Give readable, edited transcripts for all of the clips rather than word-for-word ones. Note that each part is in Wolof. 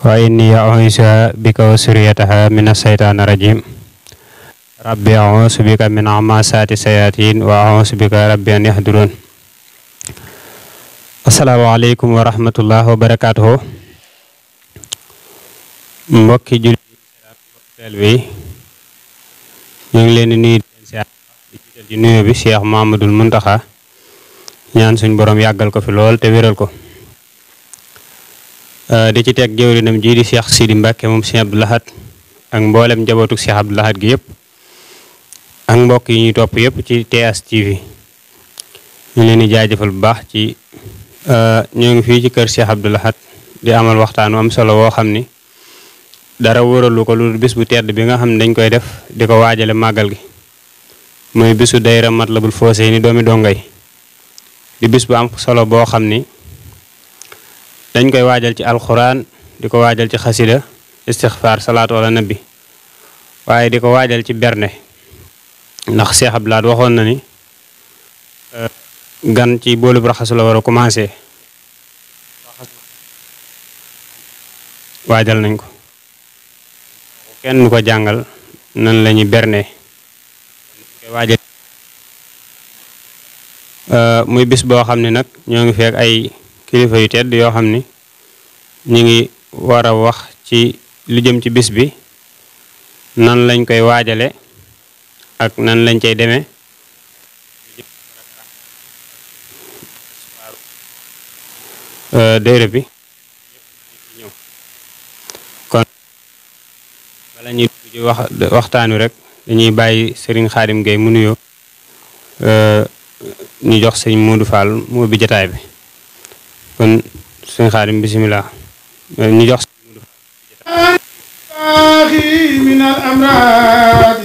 wa inni a'uuzu bika wa suriyataha mina shaytaani rajiim rabbi a'uuzu bika min hamazaati sayaatiin wa a'uuzu bika rabbi an yahduruun. asalaamaaleykum wa rahmatullah wa barakaatuhu. mbokki jullit yi ñu ngi leen di nuyu di leen siyaar di nuyoo bi Cheikh Mouhamadoul Mountakha ñaan suñ borom yàggal ko fi lool te wéral ko. di ci teg jëwrinam jii di Cheikh Sidi Mbacke moom Cheikh Abdou Lahad ak mboolem njabootu Cheikh Abdou Lahad gi yëpp ak mbokk yi ñuy topp yëpp ci TS TV ñu leen di jaajëfal bu baax ci ñoo ngi fii ci kër Cheikh Abdou Lahad di amal waxtaan wu am solo woo xam ni dara wëralu ko lu bis bu tedd bi nga xam ne dañ koy def di ko waajale màggal gi muy bisu dayra Matlabul Fawzayni doomi dongay di bis bu am solo boo xam ni dañ koy waajal ci alxuraan di ko waajal ci xasida istixfaar salaatu ala nabi waaye di ko waajal ci berne ndax Cheikh Abdou Lahad waxoon na ni gan ci boolub raxasu la war a commencé waajal nañ ko kenn du ko jàngal nan la ñuy berne koy waajal muy bis boo xam ne nag ñoo ngi fekk ay kilifa yu tedd yoo xam ni ñu ngi war a wax ci lu jëm ci bis bi nan lañ koy waajale ak nan lañ cay demee déere bi ñëw kon bala ñuy dugg ci waxtaan wi rek dañuy bàyyi Serigne Khadim Gueye mu nuyoo ñu jox Serigne Modou Fall mu ubbi jataay bi kon Serigne Khadim bisimilah ñu jox من الأمراض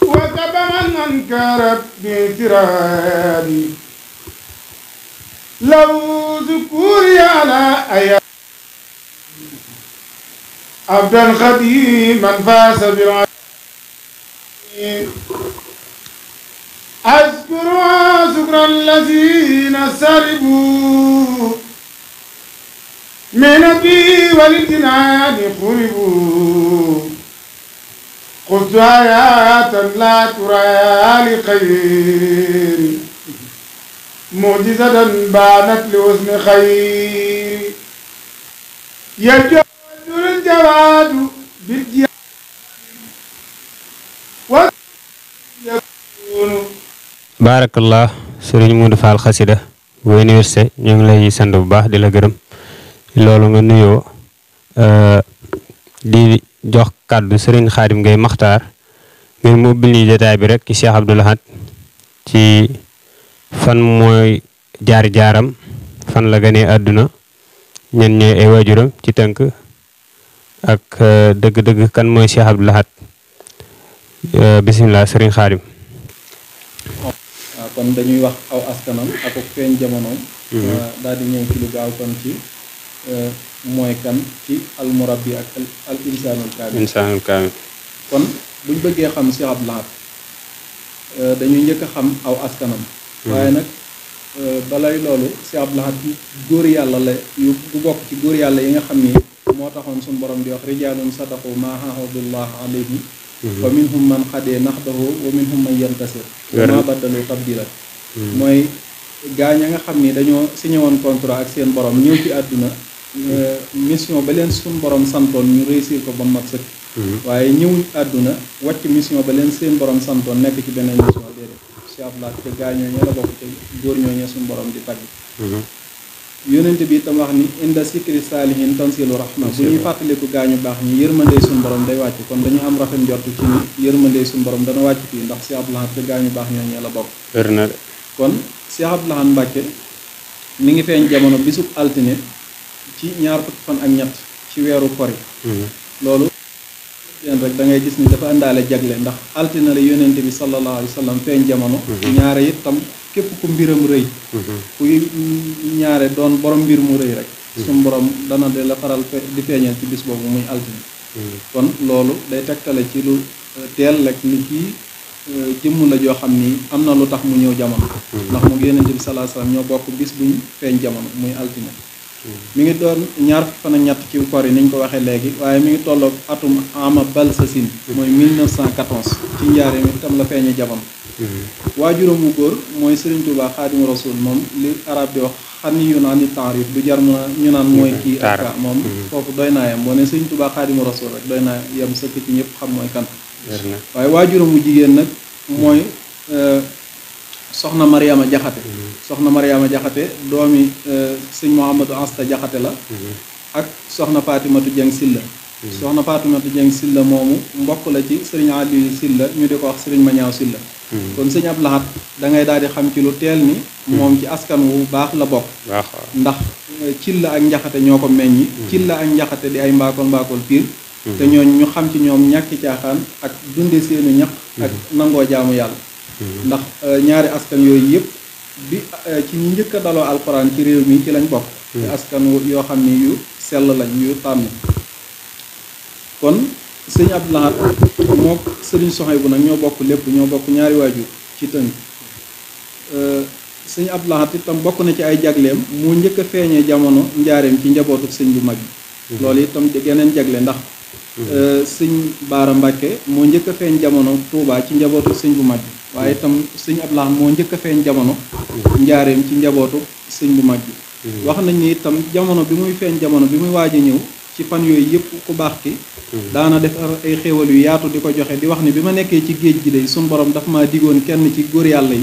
وكب من أنكر باعتراضي لو ذكوري على أيام عبدا خديما فاز بالعالمين أذكرها ذكر الذين سربوا من أبي والامتنان خربوا قلت آيات لا ترى لخير معجزة بانت لحسن خير يجود الجواد بالجهاد ويكون baarakallah Serigne Modou Fall xasida bu université ñu ngi lay sant bu baax di la gërëm loolu nga nuyoo di jox kàddu Serigne Khadim Gueye Makhtar ngir mu ubbil ñu jotaay bi rek ci Cheikh Abdou Lahad ci fan mooy jaar-jaaram fan la gënee àdduna ñen ñooy ay waajuram ci tënk ak dëgg-dëgg kan mooy Cheikh Abdou Lahad bisimilah Serigne Khadim. waaw kon dañuy wax aw askanam ak feeñ jamonoom. daal di ñëw ci lu gaaw kon ci. mooy kan ci almurabbi ak al insaanul kaamil kon buñ bëggee xam Cheikh Abdou Lahad dañuy njëkk a xam aw askanam waaye nag balay loolu Cheikh Abdou Lahad góor yàlla la yu bu bokk ci góor yàlla yi nga xam ni moo taxoon suñu borom di wax rijaalun sadaqu maa ahadullah alayhi wa minhum man xadee naxdahu wa minhum man yantasir maa baddalu tabdila mooy gaañ a nga xam ni dañoo signé woon contrat ak seen borom ñëw ci àdduna mission ba leen suñu borom santoon ñu réussir ko ba mat sëkk waaye ñëwuñ àdduna wàcc mission ba leen seen borom santoon nekk ci beneen mission déedéet Cheikh Abdou Lahad te gaañoo ña la bokk te góor ñooñee suñu borom di tagg yónnente bi itam wax ni inda sikri saalihin tansilu rahma bu ñuy fàttaliku gaañu baax ñi yërmandey suñu borom day wàcc kon dañu am rafet njort ci ni yërmandey suñu borom dana wàcc fii ndax Cheikh Abdou Lahad te gaañu baax ñooñee la bokk kon Cheikh Abdou Lahad Mbacke mi ngi feeñ jamono bisub altine ci ñaar fukki fan ak ñett ci weeru kori loolu leen rek da ngay gis ni dafa àndaale jagle ndax altine la yónnente bi sallallahu alayhi wa sallam feeñ jamono ñaare itam képp ku mbiram rëy kuy ñaare doon borom mbir mu rëy rek suñu borom dana de la faral di feeñal ci bis boobu muy altine kon loolu day tegtale ci lu teel rek ni kii jëmm la joo xam ni am na lu tax mu ñëw jamono ndax moom yonent bi sallallahu alayhi wasallam ñoo bokk bis buñ feeñ jamono muy altine mi ngi doon ñaar fukki fan ak ñett ci koor yi ni ñu ko waxee léegi waaye mi ngi tolloog atum ama balsasin mooy 1914 ci njaareem itam la feeñe jamono. waajuram wu góor mooy Serigne Touba Xaadimu Rasuul moom li arab di wax xani yu naan ni taarif du jar ñu naan mooy kii ak moom foofu doy naa yem boo ne Serigne Touba Xaadimu Rasuul rek doy naa yem sëkk ci ñëpp xam mooy kan. waaye waajuram wu jigéen nag mooy soxna Mariama Jaxate soxna Mariama Jaxate doomi sëñ Mouhamadou Asta Jaxate la ak soxna Fatimatu Jeng Silla soxna Fatimatu Jeng Silla moomu mbokk la ci sëriñ Aliou Silla ñu di ko wax sëriñ Mañaaw Silla kon sëñ Abdou Lahad da ngay daal di xam ci lu teel ni moom ci askan wu baax la bokk ndax Cilla ak Njaxate ñoo ko meññi Cilla ak Njaxate di ay mbaakool piir te ñooñ ñu xam ci ñoom ñàkki caaxaan ak dunde seenu ñax ak nangoo jaamu yàlla ndax ñaari askan yooyu yëpp bi ci ñi njëkk a daloo alxuraan ci réew mi ci lañ bokk te askan yoo xam ni yu sell lañ yu tànn kon sëñ Abdou Lahad moo sëriñ Sohaybu nag ñoo bokk lépp ñoo bokk ñaari waajur ci tënk sëñ Abdou Lahad itam bokk na ci ay jagleem moo njëkk a feeñee jamono njaareem ci njabootu sëñ bu mag bi loolu itam geneen jagle ndax sëñ Baara Mbàkke moo njëkk a feeñ jamono Touba ci njabootu sëñ bu mag bi waaye itam sëñ Abdou Lahad moo njëkk a feeñ jamono njaareem ci njabootu sëñ bu mag bi wax nañ ni itam jamono bi muy feeñ jamono bi muy waaj a ñëw ci fan yooyu yëpp ku baax ki daana def ay xéewal yu yaatu di ko joxe di wax ni bi ma nekkee ci géej gi day suñ borom daf ma digoon kenn ci góor yàlla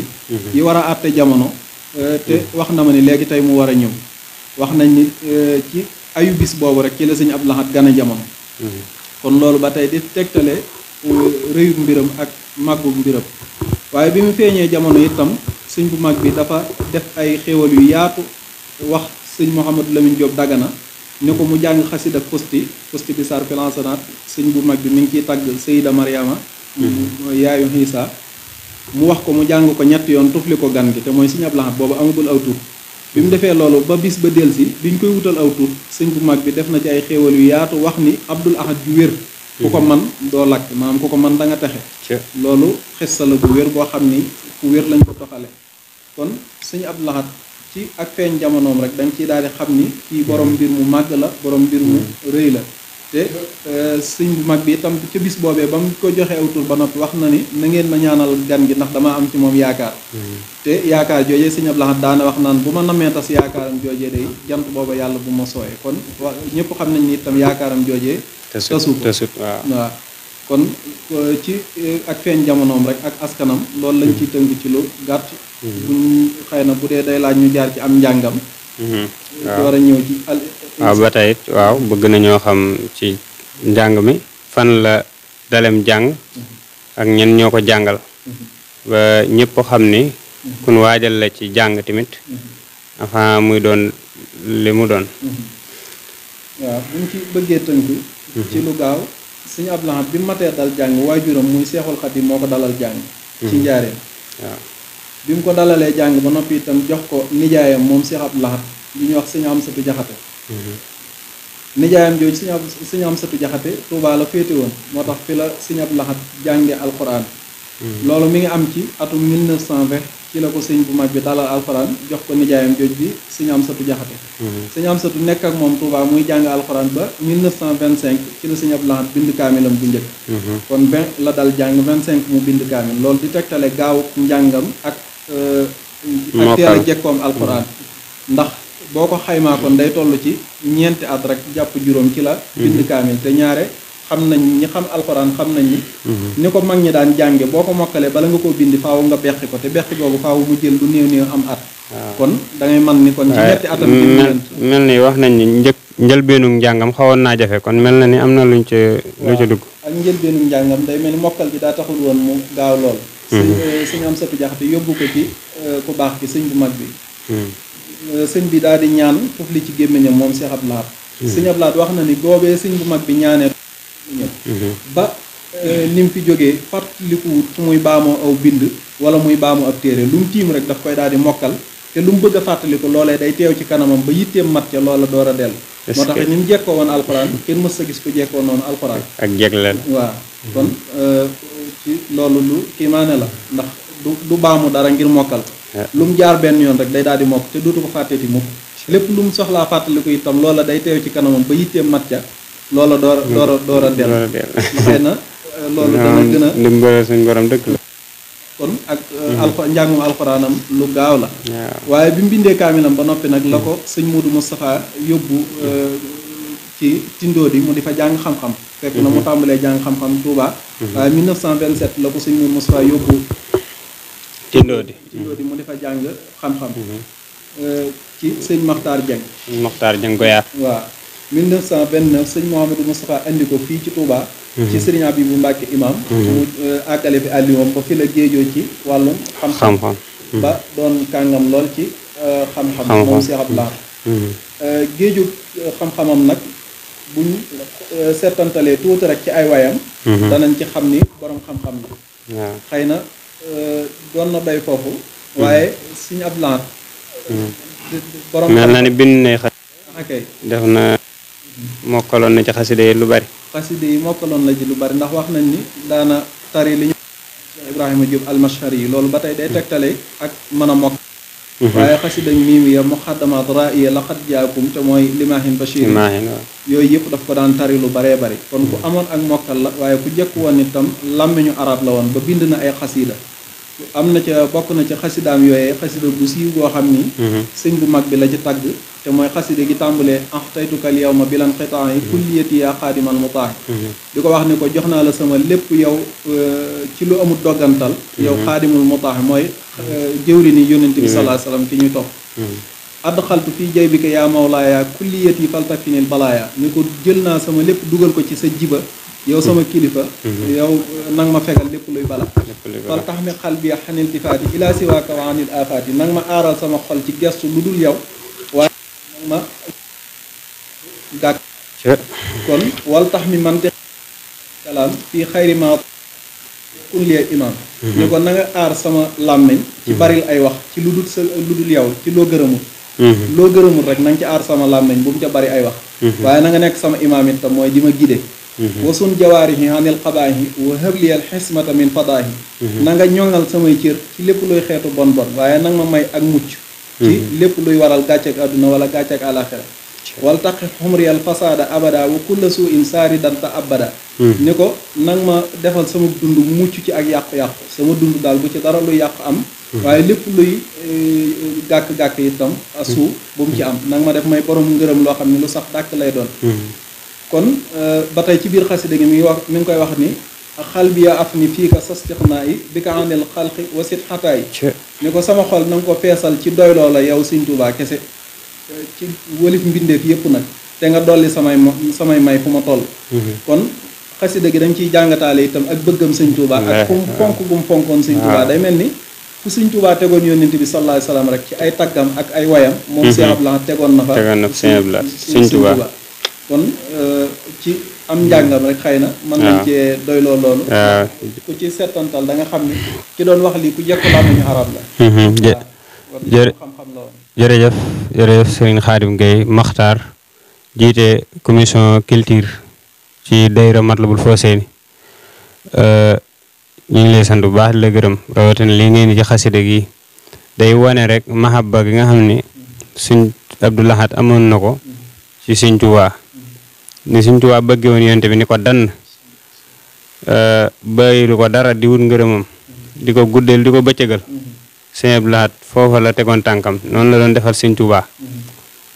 yi war a àtte jamono te wax na ma ni léegi tey mu war a ñëw wax nañ ni ci ayu bis boobu rek ci la sëñ Abdou Lahad gane jamono kon loolu ba tey di tegtale rëyub mbiram ak màggub mbiram waaye bi mu feeñee jamono itam sëñ bu mag bi dafa def ay xéewal yu yaatu wax sëñ Mouhamadou Lamine Diop Dagana ni ko mu jàng xasida fusti bi sar filansanaat sëñ bu mag bi mi ngi ciy tagg Sayida Mariama yaayu Xiisa mu wax ko mu jàng ko ñetti yoon tufli ko gan gi te mooy sëñ Abdou Lahad boobu amagul aw tur bi mu defee loolu ba bis ba delsi biñ koy wutal aw tur sëñ bu mag bi def na ci ay xéewal yu yaatu wax ni Abdul Ahad ju wér ku ko man doo lakk maanaam ku ko man da nga texe loolu xissa la bu wér boo xam ni ku wér lañ ko toxale kon sëñ Abdou Lahad ci ak feeñ jamonoom rek dañ ciy daal di xam ni kii borom mbir mu màgg la borom mbir mu rëy la te sëñ bu mag bi itam ca bis boobee ba mu ko joxee aw tur ba noppi wax na ni na ngeen ma ñaanal gan gi ndax damaa am ci moom yaakaar te yaakaar joojee sëñ Abdou Lahad daana wax naan bu ma nammee tas yaakaaram joojee day jant booba yàlla bu ma sooyee kon ñëpp xam nañ ni itam yaakaaram joojee tasut waaw kon ci ak feeñ jamonoom rek ak askanam loolu lañ ciy tënk ci lu gàtt buñ xëy na bu dee day laaj ñu jaar ci am njàngam war a ñëw ci waaw ba tey waaw bëgg nañoo xam ci njàng mi fan la dalem jàng ak ñen ñoo ko jàngal ba ñëpp xam ni kun waajal la ci jàng tamit avant muy doon li mu doon waaw buñ ci bëggee tënk ci lu gaaw sëñ Abdou Lahad bi matee dal jàng waajuram muy Seexul Xadiim moo ko dalal jàng ci njaareem waaw bi mu ko dalalee jàng ba noppi itam jox ko nijaayam moom Seex Abdou Lahad li ñuy wax sëñ Amsatu Jaxate nijaayam jooju sëñ Amsatu Jaxate Tuubaa la féete woon moo tax fi la sëñ Abdou Lahad jànge alxuraan loolu mi ngi am ci atum 1920 ci la ko sëñ bu mag bi dalal alxuraan jox ko nijaayam jooj bi sëñ Amsatu Jaxate sëñ Amsatu nekk ak moom Tuubaa muy jàng alxuraan ba 1925 ci la sëñ Abdou Lahad bind kaamilam bu njëkk kon 20 la dal jàng 25 mu bind kaamil loolu di tegtale gaaw njàngam ak teel a jekkoom alxuraan ndax boo ko xaymaa kon day toll ci ñeenti at rek jàpp juróom ci la bind kaamil te ñaare xam nañ ñi xam alxuraan xam nañ ni ko mag ñi daan jànge boo ko mokkalee bala nga koo bindi faaw nga beqi ko te beqi googu faaw mu jël lu néew néew am at kon da ngay man ni kon ci ñetti atam mel ni wax nañ ni njëlbeenu njàngam xawoon naa jafe kon mel na ni am na lu ca dugg ak njëlbeenu njàngam day mel ni mokkal gi daa taxul woon mu gaaw lool sëñ Amsatu Jaxate yóbbu ko ci ku baax ki sëñ bu mag bi sëñ bi daal di ñaan foofu li ci gémmiñam moom Seex Abdou Lahad sëñ Abdou Lahad wax na ni boobee sëñ bu mag bi ñaanee ba ni mu fi jógee fàttalikuwut fu muy baamoo aw bind wala muy baamu ab téere lu mu tiim rek daf koy daal di mokkal te lu mu bëgg a fàttaliku loolee day teew ci kanamam ba yitteem mat ca loola door a dellu moo tax ni mu jekkoo woon alxuraan kenn mës sa gis ku jekkoo noonu alxuraan ak jegle waaw kon ci loolu lu kiimaane la ndax du baamu dara ngir mokkal lu mu jaar benn yoon rek day daal di mokk te dootu ko fàtteeti mukk lépp lu mu soxlaa fàttaliku itam loola day teew ci kanamam ba yitteem mat ca loola door a dellu xëy na loolu dana gën a ndimbal suñ borom dëgg la kon ak njàngum alxuraanam lu gaaw la waaye bi mu bindee kaamilam ba noppi nag la ko sëñ Modou Moustapha yóbbu ci Tindodi mu di fa jàng xam-xam fekk na mu tàmbalee jàng xam-xam Touba waaye 1927 la ko sëñ Modou Moustapha yóbbu Tindodi mu di fa jàng xam-xam ci sëñ Makhtar Dieng Goyaar waaw 1929 sëñ Mouhamadou Moustapha andi ko fii ci Touba ci sëriñ Abibou Mbacke imam mu àggale fi àlliwoom ba fi la géejoo ci wàllum xam-xam ba doon kàngam lool ci xam-xam moom Cheikh Abdoulaye géeju xam-xamam nag buñ seetantalee tuuti rek ci ay wayam danañ ci xam ni borom xam-xam la xëy na doon na doy foofu waaye sëñ Abdoulaye borom mel na ni bind ne akay def na mokkaloon na ci xaside yi lu bari xaside yi mokkaloon la ci lu bari ndax wax nañ ni daana tari li ñu Ibrahima Diop almashari yi loolu ba tey day tegtale ak mën a mokk waaye xasida miimiya muxaddamaat ra'iya laqad jaakum te mooy limaahin bashir yooyu yëpp daf ko daan tari lu baree bari kon ku amoon ak mokkal la waaye ku jëkk woon itam làmmiñu arab la woon ba bind na ay xasida am na ca bokk na ca xasidaam yooyee xasida bu siiw goo xam ni sëñ bu mag bi la ci tagg te mooy xasida gi tàmbalee axtaytukal yawma bilan xitaan yi kulliyati yaa xaadimal mutaahi di ko wax ni ko jox naa la sama lépp yow ci lu amul doggantal yow xaadimul mutaahi mooy jëwri ni yónnent bi sallallahu alayhi wasallam ki ñuy topp adxaltu fii jaybika yaa mawlaaya kulliyati faltafinil balaaya ni ko jël naa sama lépp dugal ko ci sa jiba yow sama kilifa yow nang ma fegal lépp luy bala fal tax mi xal bi xanil tifaati ila siwaaka wa anil afaati nang ma aaral sama xol ci gestu lu dul yow waaye nang ma gàkk kon wal tax mi man te kalaam fii xayri ma kun lie imam ni ko na nga aar sama làmmiñ ci baril ay wax ci lu dul yow ci loo gërëmul rek na nga ci aar sama làmmiñ bu mu ca bari ay wax waaye na nga nekk sama imaam it tam mooy di ma gide wasun jawaarihi anil xabaahi wa habliyal xismata min fadaahi na nga ñoŋal samay cër ci lépp luy xeetu bon bon waaye nag ma may ak mucc ci lépp luy waral gàcceek àdduna wala gàcceek àlaxira wal taqi xumriyal fasaada abada wa kulla suu in saari danta abada ni ko nag ma defal sama dund mucc ci ak yàqu-yàqu sama dund daal bu ci dara luy yàqu am waaye lépp luy gàkk-gàkk itam asuu bu mu ci am nag ma def may borom ngërëm loo xam ne lu sax dàkk lay doon kon ba tey ci biir xasida gi mi ngi koy wax ni xalbiya af ni fii ka sastixnaa yi bi ka anil xalqi wasit xataay ni ko sama xol na nga ko feesal ci doyloo la yow Sëñ Tuubaa kese ci wëlif mbindeef yépp nag te nga dolli samay may fu ma toll kon xasida gi dañ ciy jàngataale itam ak bëggam Sëñ Tuubaa ak fonk gum fonkoon Sëñ Tuubaa day mel ni fu Sëñ Tuubaa tegoon yónnent bi sallallahu alayhi wasallam rek ci ay taggam ak ay wayam moom Cheikh Abdoulaye tegoon na fa Sëñ Tuubaa kon ci am njàngam rek xëy na mën nañ cee doyloo loolu ku ci settantal da nga xam ni ki doon wax lii ku jekku làmmiñu arab la xam-xam la woon jërëjëf Serigne Khadim Gueye Makhtar jiite commission culture ci daayira Matlabul Fawzayni ñu ngi lay sant bu baax di la gërëm rawatina li ngeen ci xasida gi day wane rek mahabba gi nga xam ni Sëñ Abdou Lahad amoon na ko ci Sëñ Tuubaa ni Sëñ Tuubaa bëggee woon yonent bi ni ko dann bàyyilu ko dara di wut ngërëmam di ko guddeel di ko bëccëgal Sëñ Abdou Lahad foofa la tegoon tànkam noonu la doon defal Sëñ Tuubaa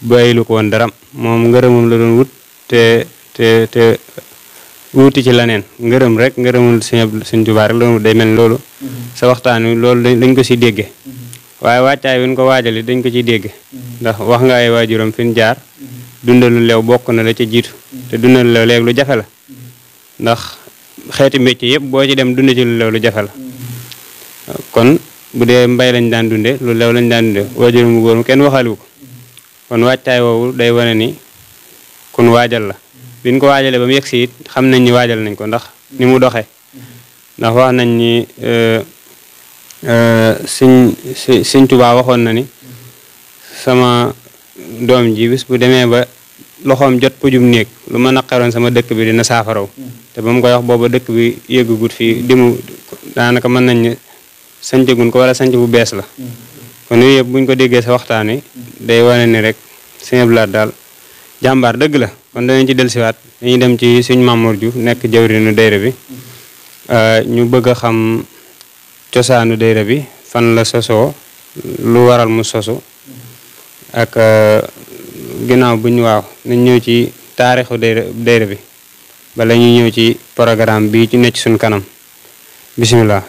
bàyyilu ko woon dara moom ngërëmam la doon wut te wuti ci leneen ngërëm rek ngërëmul Sëñ Tuubaa rek loolu day mel loolu sa waxtaan wi loolu dañ ko si dégge waaye wàccaay wi ñu ko waajali dañ ko ciy dégg ndax wax nga ay waajuram fi ñu jaar dundalu leew bokk na la ca jiitu te dundalu leew léegi lu jafe la ndax xeeti métier yëpp boo ci dem dunde ci lu leew lu jafe la kon bu dee mbay lañ daan dunde lu leew lañ daan dunde waajuram bu góor mu kenn waxaliwu ko kon wàccaay woowu day wane ni kun waajal la biñ ko waajalee ba mu yegsi it xam nañ ni waajal nañ ko ndax ni mu doxee ndax wax nañ ni Sëñ Tuubaa waxoon na ni sama doom ji bis bu demee ba loxoom jot pujum néeg lu ma naqaroon sama dëkk bi dina saafaraw te ba mu koy wax booba dëkk bi yëggugut fii dimu daanaka mën nañ ne sancagun ko wala sanc bu bees la kon yooyu yëpp buñ ko déggee sa waxtaan wi day wane ni rek sëñ Abdou Lahad daal jàmbaar dëgg la kon danañ ci dellusiwaat dañuy dem ci suñ Mamour Diouf nekk jawrinu dayra bi ñu bëgg a xam cosaanu dayra bi fan la sosoo lu waral mu sosu ak ginnaaw bu ñu waaw nañ ñëw ci taarixu dayra bi bala ñuy ñëw ci programme bi ci nekk suñ kanam bisimilah.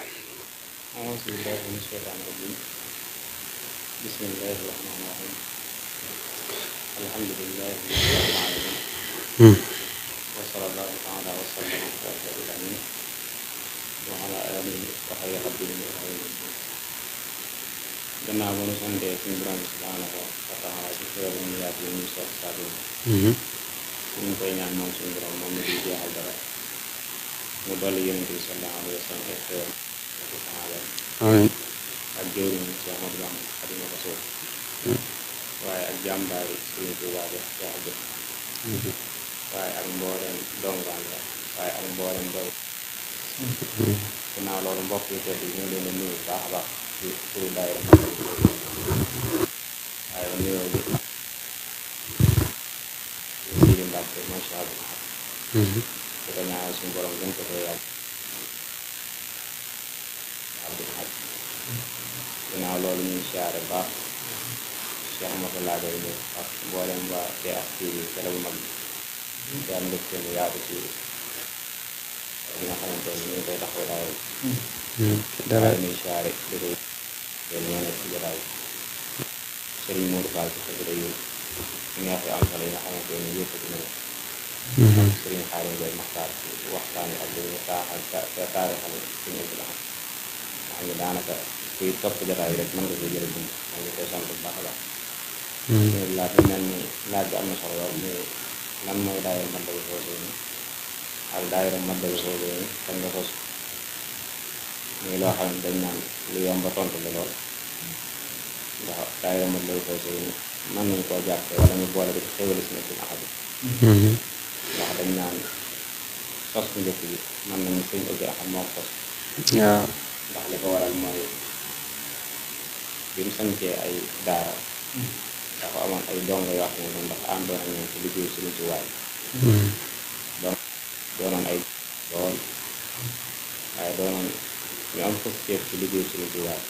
gannaaw ba nu santee suñu borom bi subhaanahu wa taala ci xéewal mu yaatu yi ñu soog saatu ñu koy ñaan moom suñu borom moom mi di jeexal dara mu dolli yonent bi sallallahu alayhi wa sallam ay xéewal ak saxaaba ak jëwriñ ci Ahmadu Bamba Xaadimu Rasuul waaye ak jàmbaari Sëriñ Tuubaa bi Seex Abdu waaye ak mbooleem dongaan la waaye ak mbooleem doy gannaaw loolu mbokk yi tedd yi ñu ngi leen di nuyu baax a baax ci turu daayira waaye nuyoo bi Sidi Mbàkke macha allah di ko ñaanal suñu borom gën ko tey yàgg Abdou Lahad gannaaw loolu ñu ngi siyaare baax Cheikh Amadou Ladoy ñu ak mboolem waa TAS-TV télé bu mag bi te am mbégte mu yaatu ci li nga xamante ni ñu ngi koy taxaw daayira waaye ñuy siyaare di ko yéen ñoo nekk ci jotaay Sëriñ Modou Fall ci xasida yu neex yu am solo yi nga xamante ni yëpp dina Sëriñ Xaadim Mbay Maxtaar ci waxtaan ak li ñu taarixal suñu Abdou Lahad nga xam ne daanaka kuy topp jotaay rek mën nga koy jële dund maa ngi koy sant bu baax a baax suñu laaj bi mel ni laaj bi am na solo lool mais lan mooy daayira Matlaboul Fawzayni ak daayira Matlaboul Fawzayni kan nga sos muy loo xam ne dañ naan lu yomb a tontu la lool ndax daayira Matlaboul Fawzayni mën nañu koo jàppee wala ñu boole di xéwali si nekk Ahad ndax dañ naan sos bu njëkk bi mën nañu sëñ Abdou Lahad moo ko sos waaw ndax li ko waral mooy bi mu sañcee ay daara dafa amoon ay dongo yoo xam ne ndax àndoon ak ñoom ci liggéey Sëriñ Tuubaa donc doonoon ay lool waaye doonoon ñu am fas ceeb ci liggéey Sëriñ Tuubaa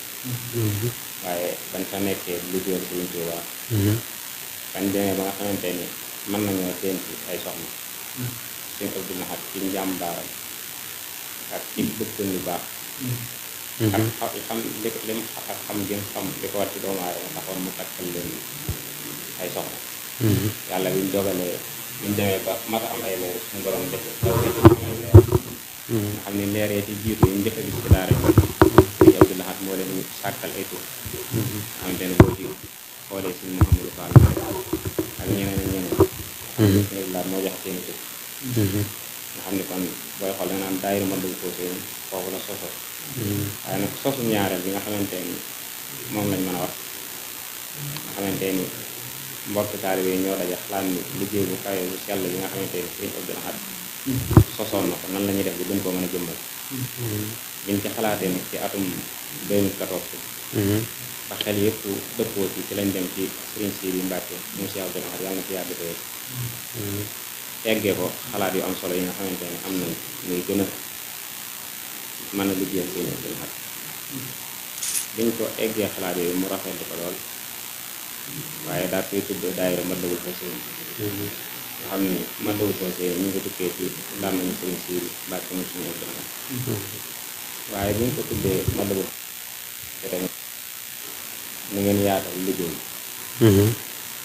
waaye bañ fa nekkee liggéeyal Sëriñ Tuubaa bañ demee ba nga xamante ni mën nañoo denc ay soxna Sëriñ Abdou Lahad ci njàmbaaram ak ci bëggoon lu baax ak xam li mu xam li ko war ci doomu aadama taxoon mu takkal leen ay soxna yàlla bi ñu dogalee bi ñu demee ba mat a am ay leer suñu borom def taw bi am ay leer nga xam ne leer yi ci jiitu yi njëkk a gis ci daara yi Sëriñ Abdou Lahad moo leen sàkkal ay tur nga xamante ne boo ci xoolee Sëriñ Mouhamadou Fall ak ñeneen ak ñeneen Sëriñ Abdou Lahad moo jox seeni tur nga xam ne kon booy xool da nga naan daayira Matlaboul Fawzayni foofu la sosoo waaye nag sosu ñaareel bi nga xamante ni moom lañ mën a wax nga xamante ni mbokki taalibe yi ñoo daje xalaat ni liggéey bu kawe bu sell bi nga xamante ni Sëriñ Abdou Lahad sosoon na ko nan la ñuy def bi gën koo mën a jëmbal biñ ci xalaatee nag ci atum 2014 ba xel yëpp dëppoo ci lañ dem ci Sëriñ Sidi Mbàkke mu Cheikh Abdou Lahad yàlla na fi yàgg tey eggee ko xalaat yu am solo yi nga xamante ne am nañ muy gën a mën a liggéeyal Sëriñ Abdou Lahad biñ ko eggee xalaat yooyu mu rafetlu ko lool waaye daal koy tudd daayira Matlaboul Fawzayni nga xam ni Matlaboul Fawzayni ñu ngi tukkee ci làmmiñu Sëriñ Sidi Mbàkke mu Sëriñ Abdou Lahad waaye biñ ko tuddee Matlaboul te tamit nu ngeen yaatal liggéey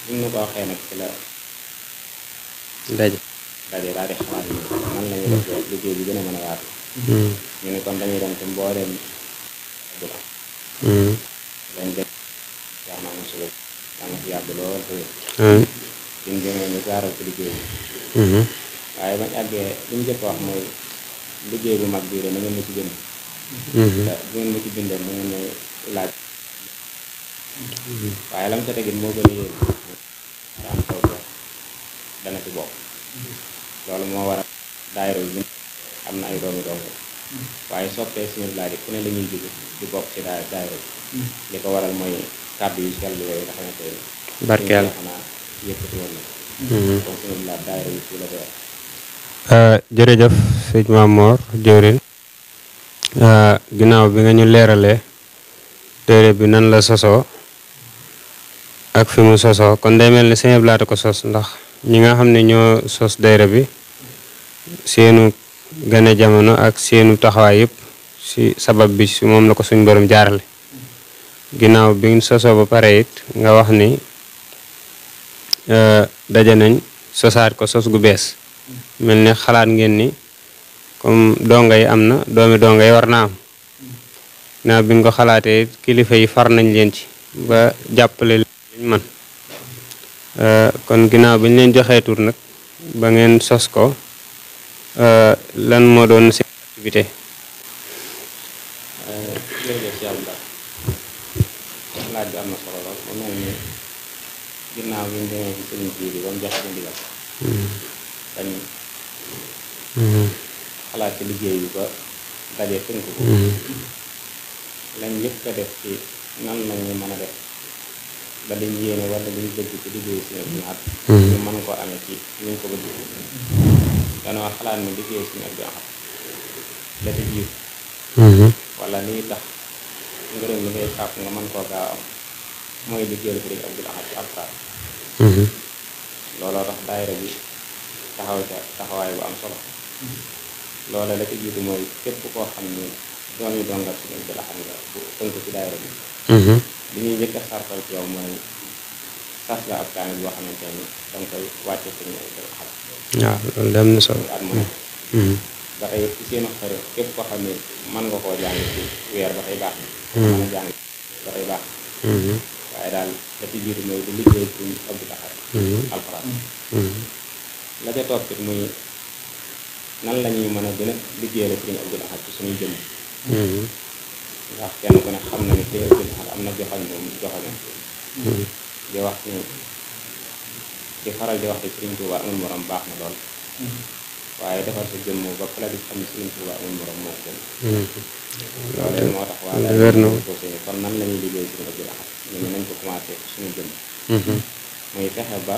biñ ñu ko waxee nag ci la daje daal di xalaat ni nan la ñuy def liggéey bi gën a mën a yaatu ñu ne kon dañuy dem ci mbooleem Abdou Lahad lañ dem yaa naa mosula yaa na fi yàgg lool te biñ demee ñu gaaral ci liggéey bi waaye bañ àggee li ñu jëkk wax mooy liggéey bu mag bii de na ngeen ma ci bind te bu ngeen ma ci bindee na ngeen may laaj waaye lam ca tegit moo gën a yéen te am taw dana ci bokk loolu moo waral daayira bi am na ay doomi doomi waaye soppee suñu laaj yi fu ne la ñuy jóge di bokk ci daayira bi li ko waral mooy kàddu yu sell yooyu nga xamante ni barkeel xanaa yëkkati woon na kon sëñ Abdou Lahad daayira bi fii la door. jërëjëf sëñ Mamor jëwrin ginnaaw bi nga ñu leeralee téere bi nan la sosoo ak fi mu sosoo kon day mel ni sëñ Abdou Lahad ko sos ndax ñi nga xam ne ñoo sos daayira bi seenu gane jamono ak seenu taxawaay yëpp si sabab bi si moom la ko suñ borom jaarale ginnaaw bi ñu sosoo ba pare it nga wax ni daje nañ sosaat ko sos gu bees mel ne xalaat ngeen ni comme donga yi am na doomi donga yi war naa am ginnaaw bi nga ko xalaatee kilifa yi far nañ leen ci ba jàppale liñ man kon ginnaaw bi ñu leen joxee tur nag ba ngeen sos ko lan moo doon seen activité. jërëjëf si Abdou Lahad laaj bi am na solo lool mu mel ni ginnaaw bi ñu demee ci sëriñ bi ba mu joxe ko ndigal dañ xalaat ci liggéey bi ba daje tënk ko lañ njëkk a def ci nan lañu mën a def ba liñ yéene wala liñ bëgg ci liggéey si Abdou Lahad ñu mën koo amee ci liñ ko bëgg danoo xalaat ni liggéey si Abdou Lahad la ci jiitu wala liy tax ngërëm li ngay sàpp nga mën koo gaaw am mooy liggéeyal Sëriñ Abdou Lahad ci alxuraan looloo tax daayira bi taxaw ca taxawaay bu am solo loola la ci jiitu mooy képp koo xam ni doomi dongal Sëriñ Abdou Lahad nga bu tënk ci daayira bi li ñuy njëkk a sartal ci yow mooy sas la ab kaamil boo xamante ni danga koy wàcce Sëriñ Abdou Lahad waaw loolu dem na solo at mu nekk ba tey ci seenu xarit képp koo xam ne mën nga koo jàng ci weer ba tey baax mën a jàng ba tey baax waaye daal la ci jiitu mooy di liggéey Sëriñ Abdou Lahad alxuraan la ca toppit muy nan la ñuy mën a gën a liggéeyal Sëriñ Abdou Lahad ci suñuy jëmm ndax kenn ku ne xam na ni Sëriñ Abdou Lahad am na joxañ moom joxañam di wax ni di faral di wax ni Sëriñ Tuubaa amul morom baax na lool waaye defar sa jëmm ba ku la di xam ne Sëriñ Tuubaa amul morom moo gën loolu moo tax waa daal kon nan la ñuy liggéey Sëriñ Abdou Lahad ñu ne nañ ko commencé suñu jëmm muy fexe ba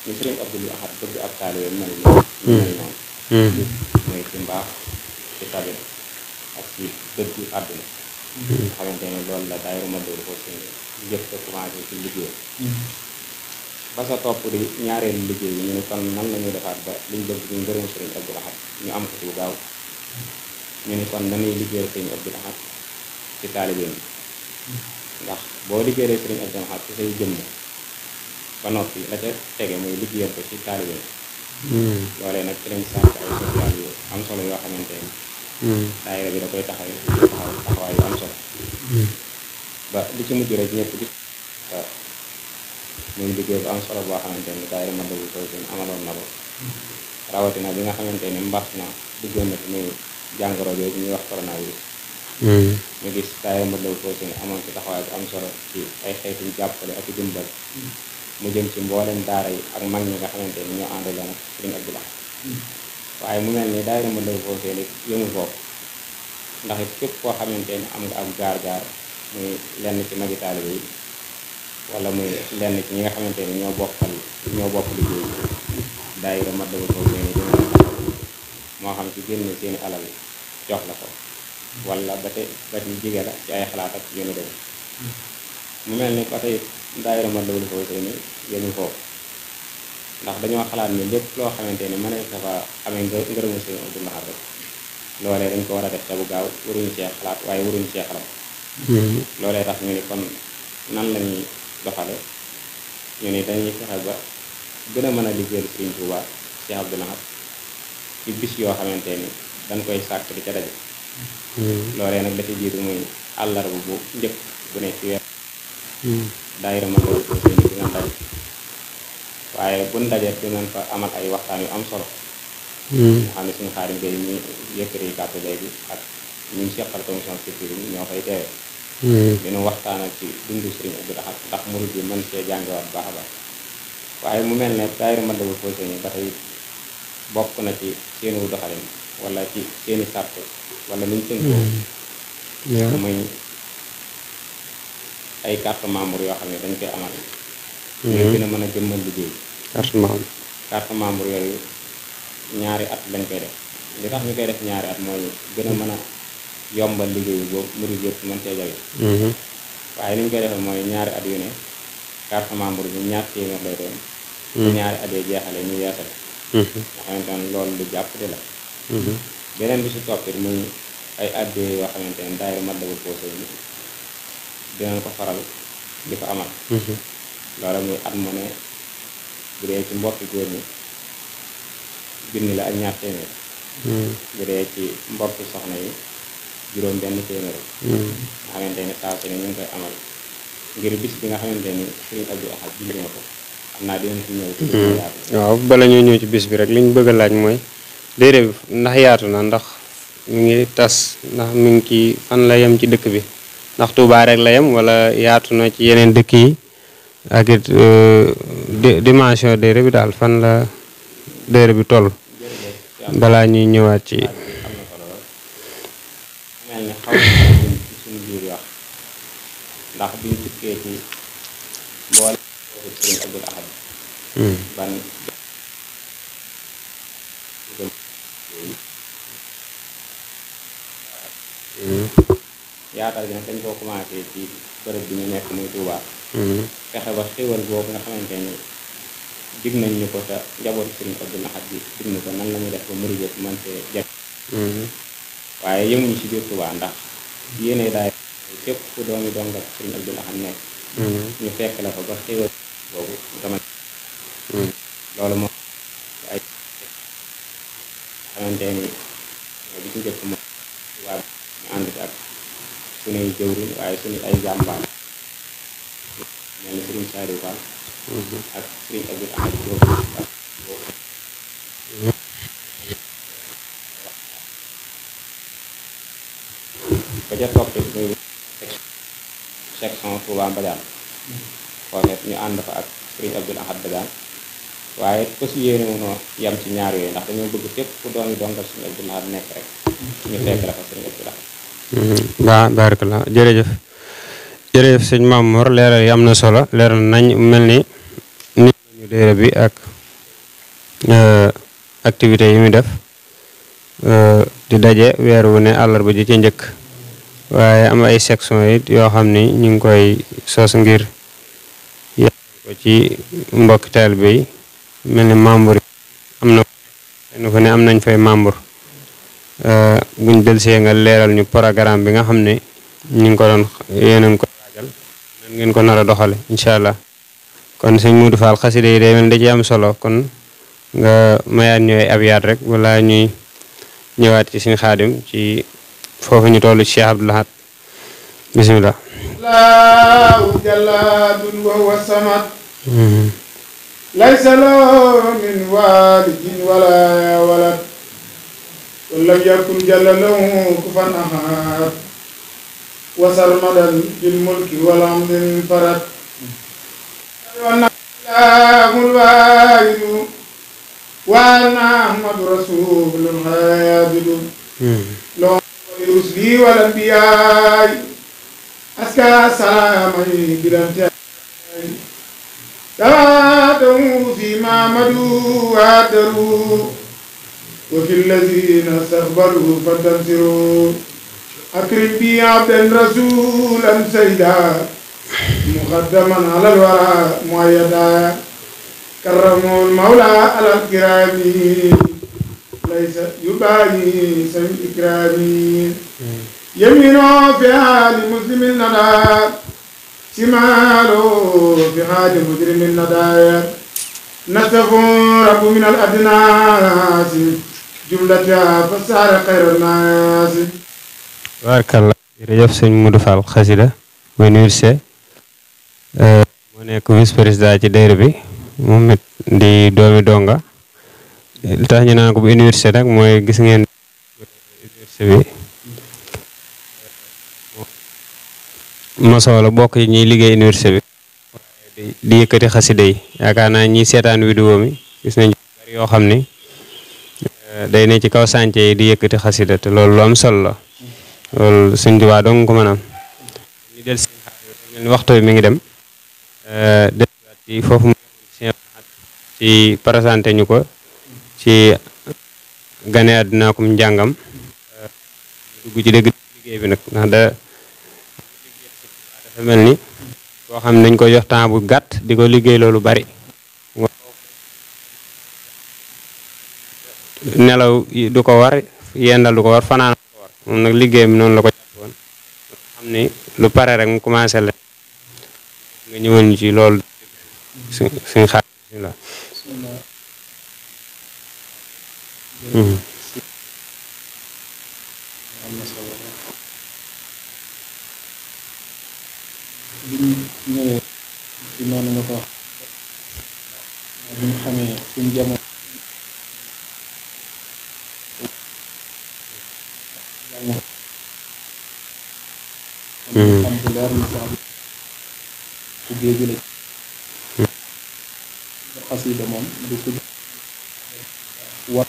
ñu Sëriñ Abdou Lahad bëgg ab taalibe mel ni noonu muy ci mbaax ci tabin ak ci dëggu àdduna nga xamante ne loolu la daayira Matlaboul Fawzayni njëkk a commencé ci liggéey ba sa topp di ñaareelu liggéey bi ñu ne kon nan la ñuy defaat ba liñ bëgg ñu ngërëm Sëriñ Abdou Lahad ñu am ko ci bu gaaw ñu ni kon nañuy liggéeyal Sëriñ Abdou Lahad ci taalibe yi ndax boo liggéeyee Sëriñ Abdou Lahad ci say jëmm ba noppi la ca tege muy liggéeyal ko ci taalibe yi loolee nag ci lañ sànk ay social yu am solo yoo xamante ni daayira bi da koy taxawaay yu am solo ba li ci mujj rek ñëpp di muy liggéey bu am solo boo xamante ni daayira Matlaboul Fawzayni amaloon na ko rawatina bi nga xamante ni mbas na duggoon na fi muy jàngoro yooyu ñuy wax coronavirus ñu gis daayira Matlaboul Fawzayni amoon ci taxawaay bu am solo ci ay xeetu jàppale ak dimbal mu jëm ci mboolem daara yi ak mag ñi nga xamante ni ñoo àndaloon ak Sëriñ Abdou Lahad waaye mu mel ni daayira Matlaboul Fawzayni yëmu foofu ndax it képp koo xamante ni am nga am gaar-gaar muy lenn ci magi taalibe yi wala muy lenn ci ñi nga xamante ni ñoo bokk liggéey daayira Matlaboul Fawzayni dina la taxaw moo xam ci génne seeni alal jox la ko wala ba ci jige la ci ay xalaat ak yu ni dem mu mel ni ba tey daayira Matlaboul Fawzayni yému foofu ndax dañoo xalaat ni lépp loo xamante ni mën dafa amee ngërëmu Sëriñ Abdou Lahad rek loolee dañ ko war a def te bu gaaw waruñu cee xalaat waaye waruñu cee xalaat loolee tax ñu ni kon nan la ñuy doxale ñu ni dañuy fexe ba gën a mën a liggéeyal Sëriñ Tuubaa Cheikh Abdou Lahad ci bis yoo xamante ni dañ koy sàkk di ca daje loolee nag la ci jiitu muy àllarba bu njëkk bu ne ci weer daayira Matlaboul Fawzayni dinañ daje waaye buñ dajee dinañ fa amal ay waxtaan yu am solo nga xam ne suñu xaarim bay ñu yëkkati kàddu léegi ak ñu seqal commission culture yi ñoo koy teewee dina waxtaanal ci dundu Sëriñ Abdou Lahad ndax murid bi mën see jàngewaat baax a baax waaye mu mel ne daayira Matlaboul Fawzayni ba tey bokk na ci seenu doxalin wala ci seeni sàrt wala luñ tënkoo muy ay carte membre yoo xam ne dañ koy amal ñu gën a mën a jëmmal liggéey. carte membre carte membre yooyu ñaari at lañ koy def li tax ñu koy def ñaari at mooy gën a mën a yombal liggéey boobu murid yëpp mën cee jage. waaye ni ñu koy defee mooy ñaari at yu ne carte membre bi ñaar téeméer lay doon. bu ñaari at yi jeexale ñu yeesal. nga xamante ne loolu lu jàppale la. beneen bi si toppit muy ay addee yoo xamante ne daayira Matlaboul Fawzayni dinañ ko faral di ko amal. loolu muy at mu ne bu dee ci mbokki góor ñi junni la ak ñaar téeméer. bu dee ci mbokki soxna yi juróom benn téeméer. nga xamante ne saa su ne ñu ngi koy amal ngir bis bi nga xamante ni Sëriñ Abdou Ahad bind na ko xam naa dinañ fi ñëw. waaw bala ñoo ñëw ci bis bi rek li ñu bëgg a laaj mooy déedéet ndax yaatu na ndax mi ngi tas ndax mi ngi ci fan la yem ci dëkk bi ndax Touba rek la yem wala yaatu na ci yeneen dëkk yi ak it dimension daayira bi daal fan la daayira bi toll balaa ñuy ñëwaat ci. am na solo mel ni xaw na ci suñu biir wax ndax biñ tukkee ci mboole Sëriñ Abdou Ahad ban yaatal bi nag dañ koo commencé ci bërëb bi ñu nekk muy Touba. fexe ba xéwal boobu nga xamante ni dig nañ ñu ko te njabootu Sëriñ Abdou Ahad bi dig ñu ko nan la ñuy def ba murid yëpp mën see jot. waaye yemuñu ci biir Touba ndax yéene daay képp fu doomi donga Sëriñ Abdou Ahad nekk. ñu fekk la fa ba xéwal boobu dama loolu moom ay xamante ni bi ci njëkk moom Touba ñu ànd ci ak suñuy jëwriñ waaye suñu ay jàmbaar mel ni Sëriñ Saliou Fall ak Sëriñ Abdou Ahad ba ca topp muy section Touba Mbadiane foofu ñu ànd fa ak Sëriñ Abdou Ahad Badiane waaye ko si yéene munoo yem ci ñaar yooyu ndax dañoo bëgg fépp fu doomi dongal Sëriñ Abdou Ahad nekk rek ñu fekk la fa Sëriñ Abdou Ahad. waaw barakallah jërëjëf sëñ Mamour leeral yi am na solo leeral nañ mel ni nit ñu daayira bi ak activité yi muy def di daje weer wu ne àllarba ji ci njëkk waaye am ay section yi yoo xam ni ñu ngi koy sos ngir ko ci mbokki taalibe yi mel ni membre yi am na fa ne am nañ fay membre buñ delsee nga leeral ñu programme bi nga xam ne ñu ngi ko doon yéen a ngi ko waajal nan ngeen ko nar a doxale incha allah kon sëñ Modou Fall xasida yi day mel da ci am solo kon nga mayaat ñooy abiyaat rek wala ñuy ñëwaat ci suñu xaadim ci foofu ñu toll ci Cheikh Abdou Lahad bismillah. Allahu jalladun wa huwa samad laysa lahu min walidin wala walad ولم يكن جل له كفوا أحد وسرمدا بالملك والأمر انفرد وأن الله الواحد وأن أحمد رسول عابد لو لرسلي والأنبياء أزكى سلامي بلا انتهاء تواضعوا فيما مدوا وادروا وفي الذين استكبروا فانتصروا أكرم بي عبدا رسولا سيدا مقدما على الورى مؤيدا كرموا المولى على الكرام ليس يبالي سوى الإكرام يمينه في حال مسلم الندى شماله في حال مجرم الندى نسف رب من الأدناس jumlata fasaara xayra naas. Barakallah jërëjëf sëñ Modou Fall xasida bu université moo nekk vice président ci daayira bi moom it di doomi donga li tax ñu naan ko bu université nag mooy gis ngeen université bi mosoo la bokk yi ñuy liggéey université bi di yëkkati xasida yi yaakaar naa ñi seetaan vidéo mi gis nañ bari yoo xam ni day ne ci kaw sànce yi di yëkkati xasida te loolu lu am solo la loolu suñ Tuubaa dong ko mën a am ñu del seen waxtu bi mi ngi dem delluwaat ci foofu mu ci présenté ñu ko ci gane àdduna akum njàngam dugg ci dëgg liggéey bi nag ndax dafa mel ni koo xam ne dañ ko jox temps bu gàtt di ko liggéey loolu bari nelaw du ko war yendal du ko war fanaan du ko war moom nag liggéey bi noonu la ko jàpp woon xam ni lu pare rek mu commencé la nga ñëwoon ñu ci loolu suñ xaar la biñ ñëwee ci noonu nga ko wax bi ñu xamee suñ jamono xam bu leer lu ci am ku géeju la xasida moom du ko war